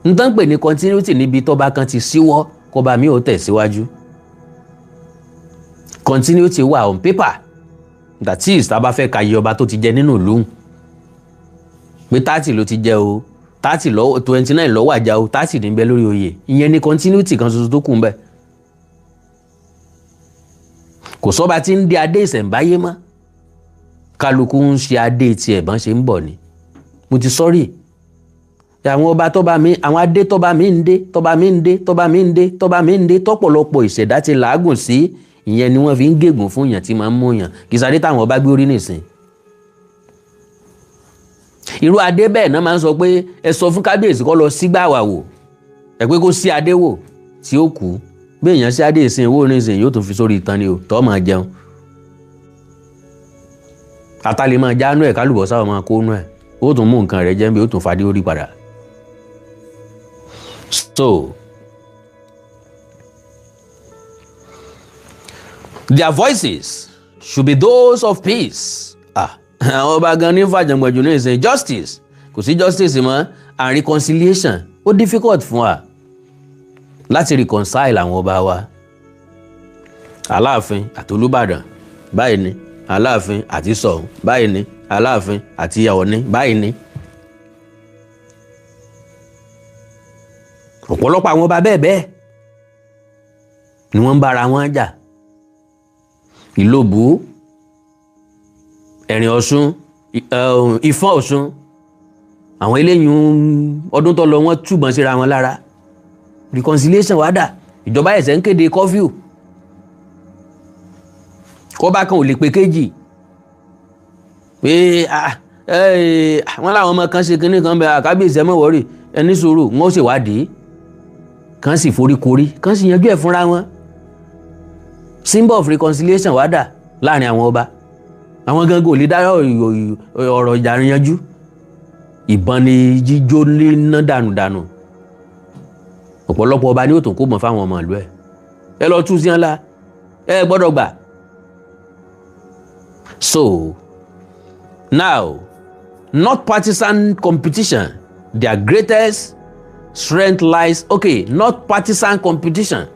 S1: N tán pè ní continuity níbi tọ́ba kan ti síwọ́, kọba mi ò tẹ̀síwájú. Continuity wà on paper, that is, tá a bá fẹ́ ka iye ọba tó ti jẹ nínú ìlú, pé 30 ló ti jẹ o, 30 lọ́wọ́, 29 lọ́wọ́ àjà o, 30 ní bẹ lórí oyè. Ìyẹn ni continuity kan ṣoṣo tó kù ń bẹ. Kò sọ́ba tí ń dé adé ìṣẹ̀ǹbáyé mọ́. Kálukú ń ṣe adé tiẹ̀ bọ́n ṣe ń bọ̀ ni. Mo ti sọ́rí àwọn ọba tọ́ba mi, àwọn adé tọ́ba mi ń dé, tọ́ba mi ń dé, tọ́ba mi ń dé, tọ́ba mi ń dé, tọ́pọ̀lọpọ̀ ìṣẹ̀dá ti làágùn sí. Ìyẹn ni wọ́n fi ń gégùn fún yàn tí máa ń mú yàn. Kì í sáré táwọn ọba gbé orí nìsín. Irú adé bẹ́ẹ̀ náà máa ń sọ pé ẹ sọ fún kábíyèsí kó lọ sígbà wà wò ẹ, pé kó sí adé wò tí ó kú. Bí èèyàn sí adé ìsìn owó ní ìsìn, yóò tún fi sórí ìtàn ni o, tọ́ máa jẹun, ata lè máa jáánú ẹ̀, kálùbọ́sà máa kó nú ẹ̀, ó tún mú nǹkan rẹ̀ jẹ́ bí ó tún fadé orí padà. So their voices should be those of peace. Ah, àwọn ọba gan ní fàjàngbọ̀n jù ní ìsìn. Justice, kò sí justice mọ́, and reconciliation. Ó difficult fún wa láti reconcile àwọn ọba wa. Aláàfin àti Olúbàdàn báyìí ni, Aláàfin àti Ṣọ̀ún báyìí ni, Aláàfin àti Ọọ̀ni báyìí ni. Ọ̀pọ̀lọpọ̀ àwọn ọba bẹ́ẹ̀ bẹ́ẹ̀ ni wọ́n ń bára wọn jà. Ìlóbù, Ẹ̀rìn Ọ̀ṣun, Ìfọ̀n Ọ̀ṣun, àwọn eléyìí ọdún tó lọ, wọ́n túbọ̀n síra wọn lára. Reconciliation wá dà? Ìjọba ẹ̀sẹ̀ ń kéde curfew, kọ́ba kan ò lè pe kéjì pé wọ́n láwọn ọmọ kan ṣe kinní kan bẹ. Àkábíyèsí, ẹ má worry, ẹ ní sùúrù, wọ́n ó ṣèwádìí kan, sì foríkorí kan, sì yanjú ẹ̀ fúnra wọn. Symbol of reconciliation wá dà láàrin àwọn ọba? Àwọn gangan ò lè dá ọ̀rọ̀ ìjà yanjú. Ìbọn ni jíjó níná dànùdànù. Ọ̀pọ̀lọpọ̀ ọba ni ó tún kó mọ̀ fáwọn ọmọ ìlú ẹ̀, ẹ lọ tú sí ńlá, ẹ gbọ́dọ̀ gbà. So now, not partisan competition, their greatest strength lies, okay, not partisan competition.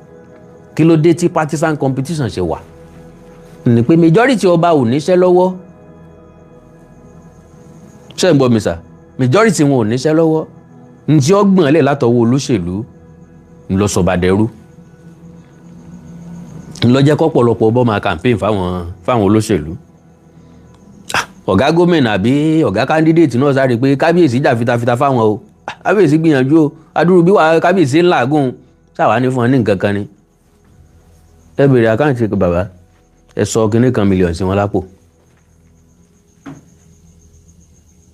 S1: Kí ló dé tí partisan competition ṣe wà? Ní pé majority ọba ò níṣẹ́ lọ́wọ́. Ṣé ń gbọ́ mi sà? Majority wọn ò níṣẹ́ lọ́wọ́. Ntí ọgbọ̀n lẹ̀ látọwọ́ olóṣèlú ńlọsọ̀bàdẹ́rú ńlọjẹ́ kọ́pọ̀lọpọ̀ ọbọ̀ máa campaign fáwọn olóṣèlú. Ọ̀gá gómìnà àbí ọ̀gá candidate náà sáré pé kábíyèsí jà fitafita fáwọn o, kábíyèsí gbìyànjú o, adúrú bí wàá kábíyèsí ńláàgùn sáwà ní fún ọ ní nǹkan kan ni. Ẹ bèrè account bàbá, ẹ sọ kinní kan mílíọ̀nù sí wọn lápò.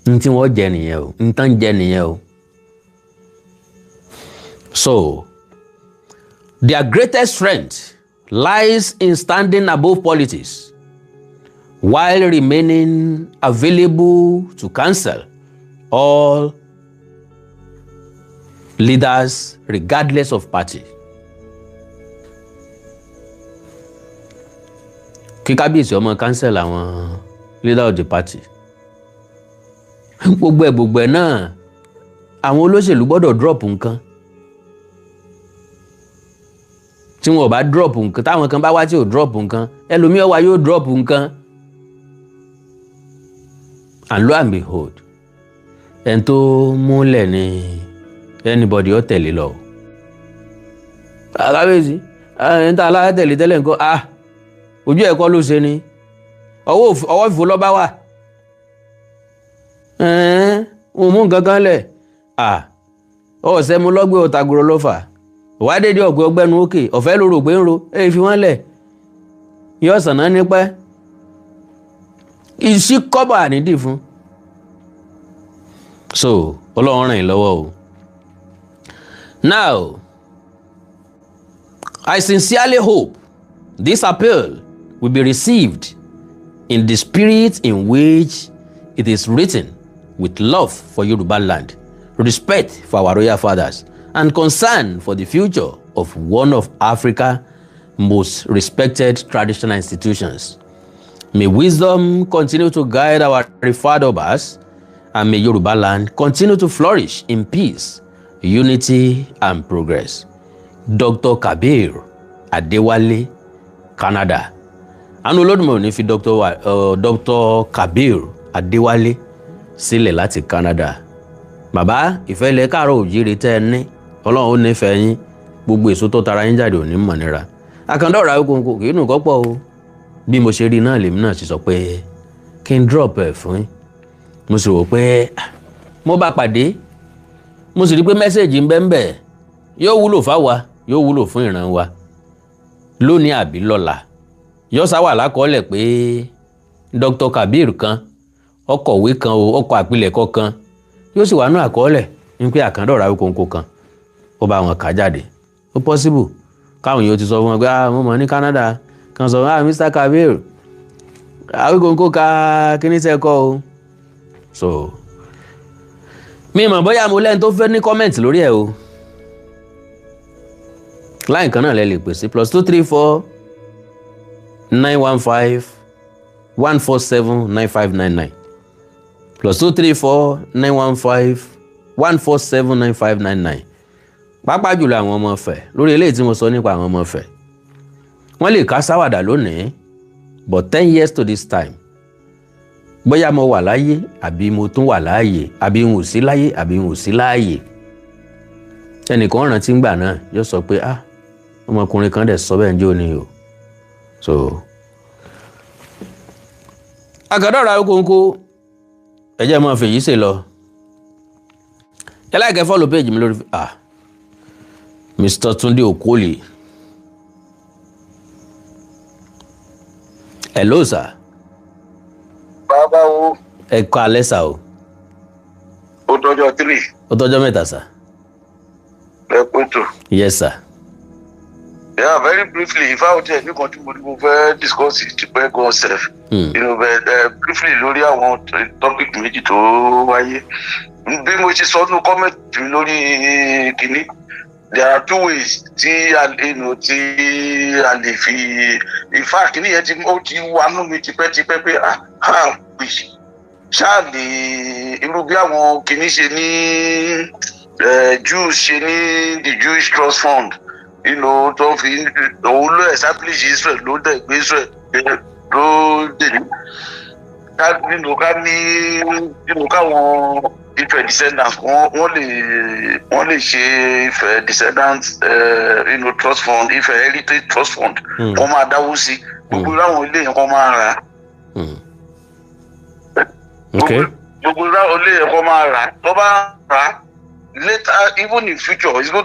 S1: N tí wọ́n jẹ nìyẹn o, n tán jẹ nìyẹn o. So their greatest strength lies in standing above politics while remaining available to counsel all leaders regardless of party. Kí kábíyèsí ọmọ counsel àwọn leader of the party, gbogbo ẹ̀ gbogbo ẹ̀ náà, àwọn olóṣèlú gbọ́dọ̀ drop nǹkan. Tí wọn ò bá drop nǹkan, táwọn kan bá wá tí ò drop nǹkan, ẹlòmíràn wá yóò drop nǹkan. And lo and behold, ẹni tó múlẹ̀ ní anybody ó tẹ̀lé lọ. Kábíyèsí, ẹni tá a lára tẹ̀lé tẹ́lẹ̀ nǹkan, ah, ojú ẹ̀ kọ́ ló ṣe ni, ọwọ́ ìfò lọ́ba wà, wọn mú nǹkan kan lẹ̀, ọ̀sẹ̀ mu lọ́gbẹ́ ọ̀tàgùrọ̀ lọ́fà wàá dédé ọ̀gbẹ́ ọgbẹ́nu òkè ọ̀fẹ́ ló rò pé ń ro èyí fi wọ́n lẹ̀ yọ sànà nípẹ́ ìṣí kọ́bà nídìí fún. So Ọlọ́run ràn yín lọ́wọ́ o. Now, I sincerely hope this appeal will be received in the spirit in which it is written, with love for Yoruba land, respect for our royal fathers, and concern for the future of one of Africa's most respected traditional institutions. May wisdom continue to guide our revered Obas, and may Yoruba land continue to flourish in peace, unity, and progress. Dr. Kabir Adewale, Canada. Àánú Olódùmarè ò ní fi Dr. Kabir Adewale sílẹ̀ láti Canada. Bàbá, ìfẹ́ ilẹ̀ káàárọ̀ òjíire tẹ́ ẹ ní, Ọlọ́run ó nífẹ̀ẹ́ yín. Gbogbo èso tó tara yín jáde ò ní mọ̀ nira. Àkàndá ọ̀rọ̀ Awíkonko kì í nù kọ́pọ̀ o. Bí mo ṣe rí náà lèmi náà sì sọ pé kí n drop ẹ̀ fún yín. Mo sì rò pé mo bá pàdé, mo sì rí pé message ń bẹ ń bẹ, yóò wúlò fáwa, yóò wúlò fún ìran wa lónìí àbí lọ́la. Yóò sá wà lákọọ́lẹ̀ pé Dr. Kabir kan ọkọ̀wé kan o, ọkọ̀ àpilẹ̀kọ kan, yóò sì wà nú àkọọ́lẹ̀ ní pé Àkàndá ọ̀rọ̀ Awíkonko kan ó bá wọn kà jáde. Ó possible káwọn yóò ti sọ fún wọn pé, "Ah, mo mọ̀ ní Canada kan." Sọ, "Ah, Mr. Kabir Awíkonko ka kíní sẹ́kọ̀ o." So mi mọ̀ bóyá mo lẹ́ni tó fẹ́ ní comment lórí ẹ̀ o. Line kan náà lẹ lè pè sí: +234 915 147 9599, +234 915 147 9599. Pàápàá jùlọ àwọn ọmọ Ifẹ̀, lórí eléyìí tí mo sọ nípa àwọn ọmọ Ifẹ̀, wọ́n lè ká sáwàdà lónìí, but 10 years to this time, bóyá mo wà láyé àbí mo tún wà láàyè, àbí n ò sí láyé àbí n ò sí láàyè, ẹnìkan rántí ngbà náà, yóò sọ pé, "Ah, ọmọkùnrin kan dẹ̀ sọ bẹ́ẹ̀ ń jó ni o." So Àkàndá ọ̀rọ̀ Awíkonko, ẹ jẹ́ máa fèyí ṣe lọ. Ẹ like, follow page mi lórí. Ah, Mr. Tunde Okoli, hello sir.
S2: Bàbá wo.
S1: Ẹ kọ́ alẹ́ sà o.
S2: Ó tọjọ́ three.
S1: Ó tọ́jọ́ mẹ́ta sà.
S2: Ẹ kú ètò.
S1: Yes sir.
S2: Yeah, very briefly, if I tẹ̀ nìkan tí mo ní mo fẹ́ discuss ti pẹ́ gan sef. But briefly, lórí àwọn topic méjì tó wáyé. Bí mo ṣe sọ nínú comment mi lórí kìíní, there are two ways tí a you know, tí a lè fi, in fact, kìíní yẹn ti ó ti wà nù mí tipẹ́tipẹ́ pé ah, ṣáà lè irú bí àwọn kìíní ṣe ní, Jews ṣe ní the Jewish Trust Fund, tó fi òun ló establish Israel, ló dẹ̀ gbé Israel ló dè ní ká nínú ká ní nínú káwọn Ifẹ̀ descendants wọ́n lè ṣe Ifẹ̀ descendants trust fund, Ifẹ̀ Heritage Trust Fund. Wọ́n máa dáwó sí gbogbo láwọn ilé yẹn kọ́ máa rà á. Gbogbo láwọn ilé yẹn kọ́ máa rà á. Tó bá rà á later, even in future, it's going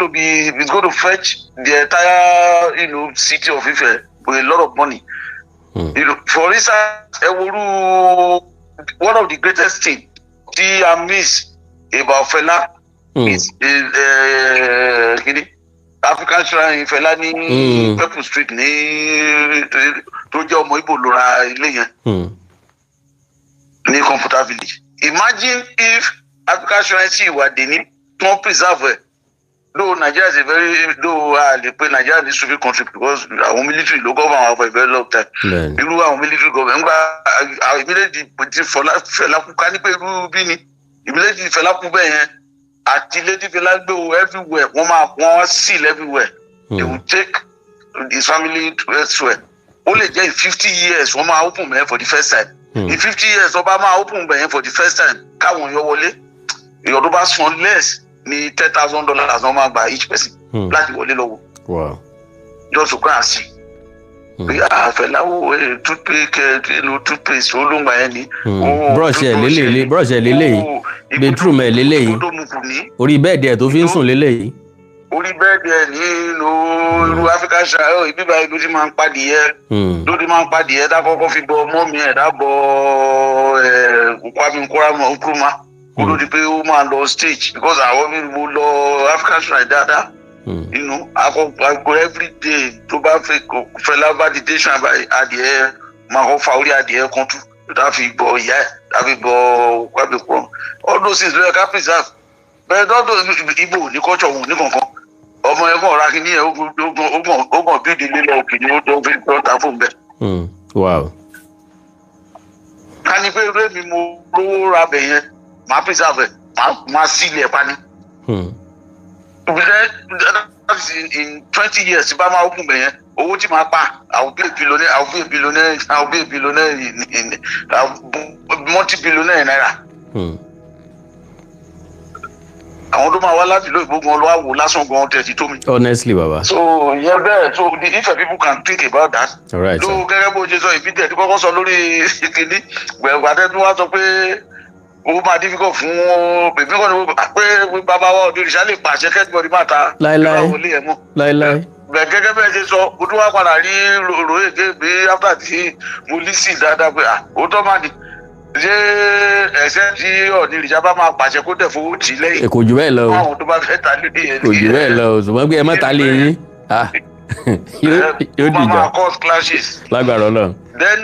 S2: to fetch the entire city of Ife with a lot of money. For instance, ẹ woru one of the greatest thing tí I miss about Fela is kini African Shrine Fela ní Pepple Street ní tó jẹ́ ọmọ Ìgbò ló ra ilé yẹn ní Computer Village. Imagine if African Shrine sì wà dé ní tí wọ́n preserve ẹ̀. Though Nigeria is a very, though a lè pe Nigeria ní stupid country because àwọn military ló govern àwọn for a very long time. Irú àwọn military government ńgbà immediately tí Fọlá Fẹlá kú, ká ní pé irú bí ni immediately Fẹlá kú bẹ́ẹ̀ yẹn, àti ilé tí Fẹlá gbé o, everywhere wọ́n máa wọ́n seal everywhere. They will take his family to elsewhere. Ó lè jẹ́ in 50 years wọ́n máa open bẹ́ẹ̀ for the first time. In 50 years ọba máa open bẹ́ẹ̀ for the first time káwọn èèyàn wọlé. Èèyàn tó bá san less ní $10,000 wọ́n máa gba each person láti wọlé lọ́wọ́, just to go and see. Pé àfẹláwò toothpaste toothpaste olóńgbà yẹn ni.
S1: Brush ẹ̀ lélẹ̀, brush ẹ̀ lélẹ̀, bedroom ẹ̀ lélẹ̀, orí bed ẹ̀ tó fi ń sùn lélẹ̀.
S2: Orí bed ẹ̀ ní irú African shrine ibi báyìí ló ti máa ń padìyẹ, ló ti máa ń padìyẹ dákọ́kọ́ fi bọ mọ́mí ẹ̀ dábọ̀ ẹ̀ Kwame Nkrumah. Kó ló di pé ó máa lọ stage, because àwọn mi, mo lọ African Shrine dáadáa. Akọ every day tó bá fẹ́ Fẹlá bá di dé shrine báyìí, adìẹ máa kọ́ fa orí adìẹ kan tú, tá fi bọ ìyá ẹ̀, tá fi bọ Kwame Nkrumah. All those things ló yẹ ká preserve. Bẹ́ẹ̀ dọ́dọ̀ Ibo ní culture wọn ní kankan. Ọmọ ẹ̀ kàn ra kí ní ẹ̀, ó kàn bí ìdílé lọ òkè ni ó tó fi tó ta fún bẹ́ẹ̀. Ká ní pé eré mi, mo lówó ra bẹ̀ yẹn, màá preserve ẹ̀, màá sílẹ̀ pa ni. That is in 20 years tí bá máa open bẹ̀ yẹn, owó tí màá pa, I will be a billionaire, I will be a billionaire, I will be a billionaire in multi billionaire naira. Àwọn tó máa wá láti ìlú ìgbógun ọlọ́wà wò lásán gan tẹ̀ ti tó mi.
S1: Honestly, baba.
S2: So ìyẹn bẹ́ẹ̀. So the if people can think about that.
S1: All right,
S2: ló
S1: sir.
S2: Gẹ́gẹ́ bó ṣe sọ, ìbí tẹ̀ tí kọ́kọ́ sọ lórí kìíní gbẹ̀gbàdẹ́ tí wọ́n sọ pé ó máa difficult fún bèbí kan ní pé bàbá wa òde ìṣá lè pàṣẹ kẹ́gbọ́n máa ta
S1: Láíláí.
S2: ìwà wọlé ẹ̀ mọ́.
S1: Láíláí.
S2: Bẹ́ẹ̀ gẹ́gẹ́ bẹ́ẹ̀ ṣe sọ, mo tún wá padà rí ròyìn ké pé after tí mo listen dáadáa pé ah, òótọ́ máa ní ṣé ẹ̀sẹ̀ tí Ọ̀ọ̀ni ìrìṣà bá máa pàṣẹ kó dẹ̀ fowó tì í lẹ́yìn
S1: Kò jù bẹ́ẹ̀ lọ o.
S2: fún àwọn tó bá fẹ́ ta lórí ẹ̀.
S1: Kò jù bẹ́ẹ̀ lọ o, ṣùgbọ́n pé ẹ má ta lé yín. Ah, yóò
S2: Ó máa
S1: dìjà.
S2: máa cause clashes.
S1: Lágbára Ọlọ́run.
S2: Then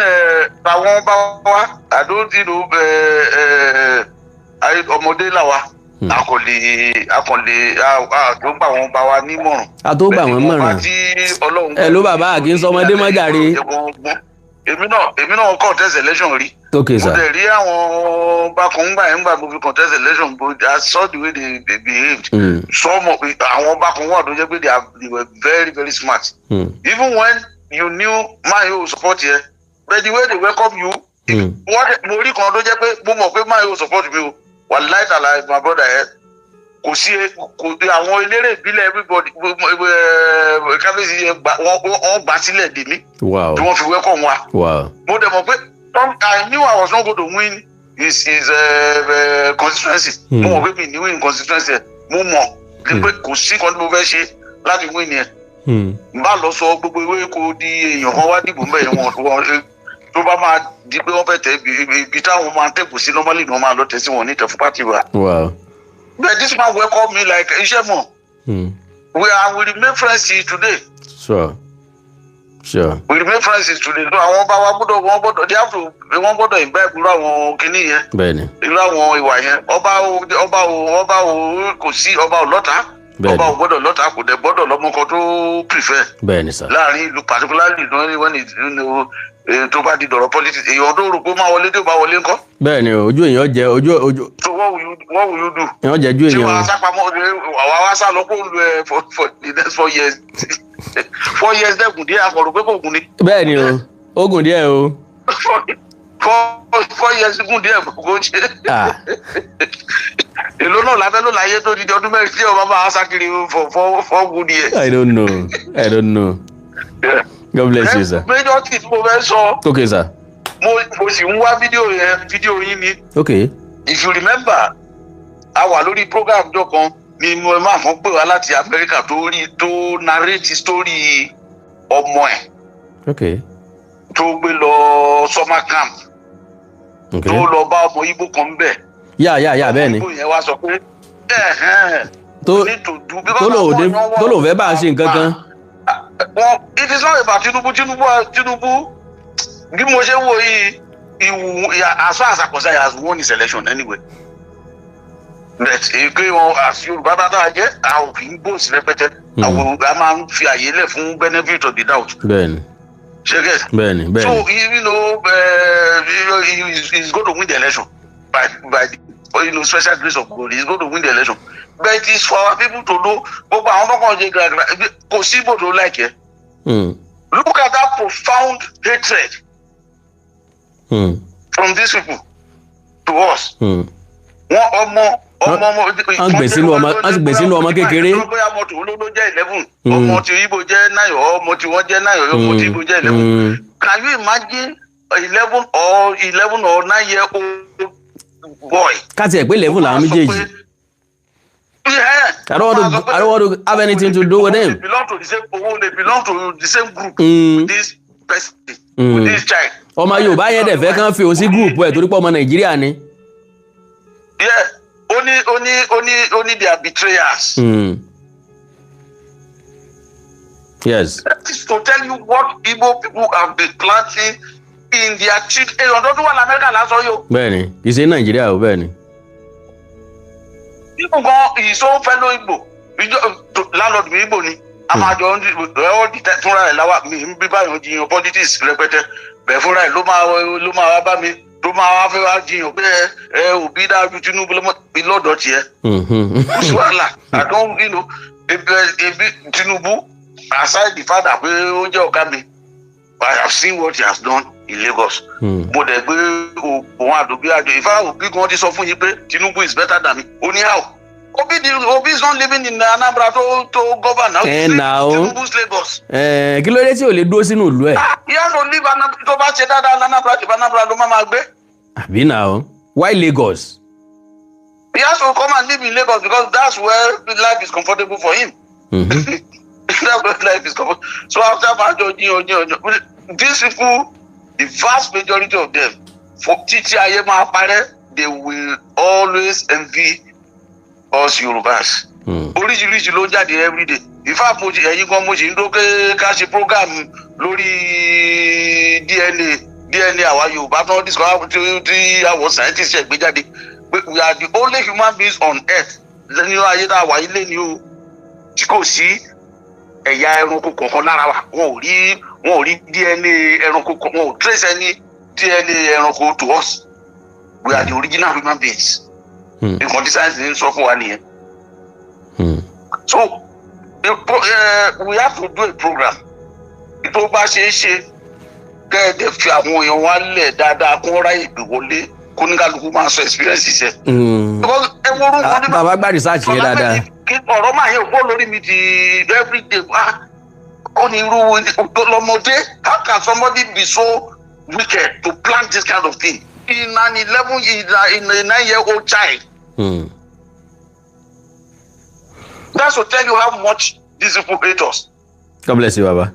S2: àwọn bá wa, I don't ọmọdé làwa. A kò lè a tó gbà wọn bá wa nímọ̀ràn.
S1: A tó gbà wọ́n mọ̀ràn. Ẹ ló bàbá kì í sọ ọmọdé mọ́ jàre.
S2: Èmi náà contest election rí.
S1: Ok,
S2: Mo
S1: sir.
S2: dẹ̀ rí àwọn bákan ńgbà yẹn, ńgbà mo fi contest election, but I saw the way they behaved. Some of àwọn bákan wà tó jẹ́ pé they were very, very smart. Even when you knew man yóò support yẹ, but the way they welcome you. Wọ́n mo rí kan tó jẹ́ pé mo mọ̀ pé man yóò support mi o, wàláì tàlà, my brother ẹ kò sí, kò àwọn eléré ìbílẹ̀, everybody, kábíyèsí yẹn wọ́n gbà sílẹ̀ dè mí tí wọ́n fi welcome wa. Mo dẹ̀ mọ̀ pé I knew I was not going to win his constituency. Mo mọ̀ pé mi ní win constituency ẹ̀. Mo mọ̀ pé kò sí nǹkan tí mo fẹ́ ṣe láti win yẹn. N bá lọ sọ gbogbo ewé kó di èèyàn kan wá dìbò mbẹ yẹn, wọn tó bá máa di pé wọ́n fẹ́ tẹ ibi táwọn máa ń tẹ̀kù sí normally ni wọ́n máa lọ tẹ̀ sí, wọn ní tẹ̀ fún party wa. But this man welcome me like iṣẹ́ mọ̀. We remain friends till today. We remain friends till today. So àwọn bá wa gbọ́dọ̀, wọ́n gbọ́dọ̀, they have to, wọ́n gbọ́dọ̀ imbibe irú àwọn kinní yẹn, irú àwọn ìwà yẹn. Ọba o kò sí ọba ò lọ́ta. Ọba ò gbọ́dọ̀ lọ́ta, kò dẹ̀ gbọ́dọ̀ lọ́mọ kan tó prefer
S1: Bẹ́ẹ̀ni sir.
S2: láàrin ìlú, particularly when it, tó bá di dọ̀rọ̀ politics. Èèyàn tó rò pé ó máa wọlé, tí ó bá wọlé ńkọ́?
S1: Bẹ́ẹ̀ni o, ojú èèyàn jẹ ojú
S2: So what will you do?
S1: Èèyàn jẹ ojú
S2: Ṣé
S1: èèyàn
S2: wàá
S1: o.
S2: sápamọ́, àwa wá sá lọ kó lu ẹ for the next 4 years? 4 years dẹ́kun díẹ̀, akọ̀rò pé kò gùn ni.
S1: Bẹ́ẹ̀ni o, ogun díẹ̀ o.
S2: 4 years gùn díẹ̀, kò ṣe.
S1: Ah.
S2: Èló náà lábẹ́ ló láyé tó di ọdún 4 tí ọba máa sá kiri for four good years?
S1: I don't know, I don't know. God bless you, sir.
S2: Major thing tí mo fẹ́ sọ,
S1: Okay, sir.
S2: mo sì ń wá fídíò yẹn, fídíò yín ni. If you remember, a wà lórí program jọ kan ni mo máa kàn pè wá láti Amẹ́ríkà tó rí tó narrate story ọmọ ẹ̀ tó gbé lọ summer camp, tó lọ bá ọmọ Ìgbò kan bẹ̀.
S1: Yà bẹ́ẹ̀ni.
S2: Ọmọ Ìgbò yẹn wá sọ pé ẹ̀hẹ́n, need to do
S1: Tó lòun tó lòun fẹ́ bá a ṣe nǹkan kan.
S2: Wọn, it is not about Tinubu. Tinubu, Tinubu, bí mo ṣe ń wo yìí, ìwù, as far as I'm concerned, he has won his election anyway. But èké wọn, as Yorùbá bá dáa jẹ́, a ò kì í gbòòsì rẹpẹtẹ. Àwọn a máa ń fi àyè lẹ̀ fún benefit of the doubt. Ṣé get?
S1: Bẹ́ẹ̀ni.
S2: So
S1: Bẹ́ẹ̀ni.
S2: He is going to win the election by the special grace of God. He is going to win the election, but it is for our people to know gbogbo àwọn tó kàn ṣe gbàgbà, kò sí ibò tó like ẹ. Look at that profound hatred from these people to us. Wọn ọmọ ọmọ
S1: Wọ́n gbè sínú ọmọ, wọ́n sì gbè sínú ọmọ kékeré.
S2: Bóyá ọmọ tòun ló jẹ́ 11, ọmọ tí Ibo jẹ́ 9, ọmọ tí wọ́n jẹ́ 9, ọmọ tí Ibo jẹ́ 11. Can you imagine 11 or 9 year old boy?
S1: Ká tiẹ̀ pé 11 làwọn méjèèjì. I don't want to have anything to do with them.
S2: They belong to the same, oh, they belong to the same group with this person, with this child.
S1: Ọmọ Yorùbá yẹn dẹ̀ fẹ́ kán fi òun sí group ẹ̀ torí pé ọmọ Nàìjíríà ni.
S2: Yeah. Ó ní they are betrayers.
S1: Yes.
S2: That is to tell you what Igbo people have been planting in their children. Èèyàn tó tún wà lamẹ́ríkà lásán yóò.
S1: Bẹ́ẹ̀ni, kì í ṣe Nàìjíríà o, bẹ́ẹ̀ni.
S2: Igbo gan, his own fellow Igbo, ìjọ landlord mi, Igbo ni. A máa jọ ń all the time. Fúnra ẹ̀ láwa mi ń bí báyọ̀ jiyàn politics rẹpẹtẹ bẹ́ẹ̀. Fúnra ẹ̀ ló máa wá bá mi, ló máa wá fẹ́ wá jiyàn pé ẹ Obi dájú Tinubu lọ́mọ lọ́dọ̀ tiẹ̀. Kò sí wàhálà. I don't you know ebi ebi Tinubu, aside the fact that pé ó jẹ́ ọ̀gá mi, I have seen what he has done in Lagos. Mo dẹ̀ gbé òun àdòbí àjọ ìfá òbí gan ti sọ fún yín pé Tinubu is better than me. Ó ní how? Obi is not living in Anambra to govern now.
S1: Eh,
S2: He's living
S1: now.
S2: in Tinubu's Lagos.
S1: Ẹ kí ló dé tí ò lè dúró sínú ìlú ẹ̀?
S2: Ah, he has to live Anambra. Tó bá ṣe dáadáa l'Anambra, ṣe Anambra ló má máa gbé.
S1: Àbí now, why Lagos?
S2: He has to come and live in Lagos because that's where life is comfortable for him. That's where life is comfortable. So after Banjo jiyan jiyan jiyan, these people, the vast majority of them, for títí ayé máa parẹ́, they will always envy us Yorubas. Oríṣiríṣi ló ń jáde everyday. In fact, mo ṣe ẹ̀yin gan, mo ṣe ń dókè ká ṣe program lórí DNA àwa Yorùbá tó ń discover, tí àwọn scientists ṣe gbé jáde pé we are the only human beings on earth nínú ayé tá a wà ilé ni o, tí kò sí ẹ̀yà ẹranko kọ̀ọ̀kan lára wa. Wọn ò rí DNA ẹranko kan, wọn ò trace any DNA ẹranko to us. We are the original human beings. Nǹkan tí science ń sọ fún wa nìyẹn. So we have to do a program tó bá ṣe é ṣe, kẹ́ẹ̀dẹ̀ fi àwọn èèyàn wa lẹ̀ dáadáa, kó ráyè gbé wọlé, kó ní kálukú máa sọ experience iṣẹ́. Because ẹ wo orúkọ ní
S1: Bàbá gba research yẹn dáadáa.
S2: Kí ọ̀rọ̀ máa yẹ kó lórí mi di everyday. Ah, ó ní irú lọmọdé, how can somebody be so wicked to plant this kind of thing in an 11 in a 9-year old child? That's to tell you how much these people hate us.
S1: God bless you, baba.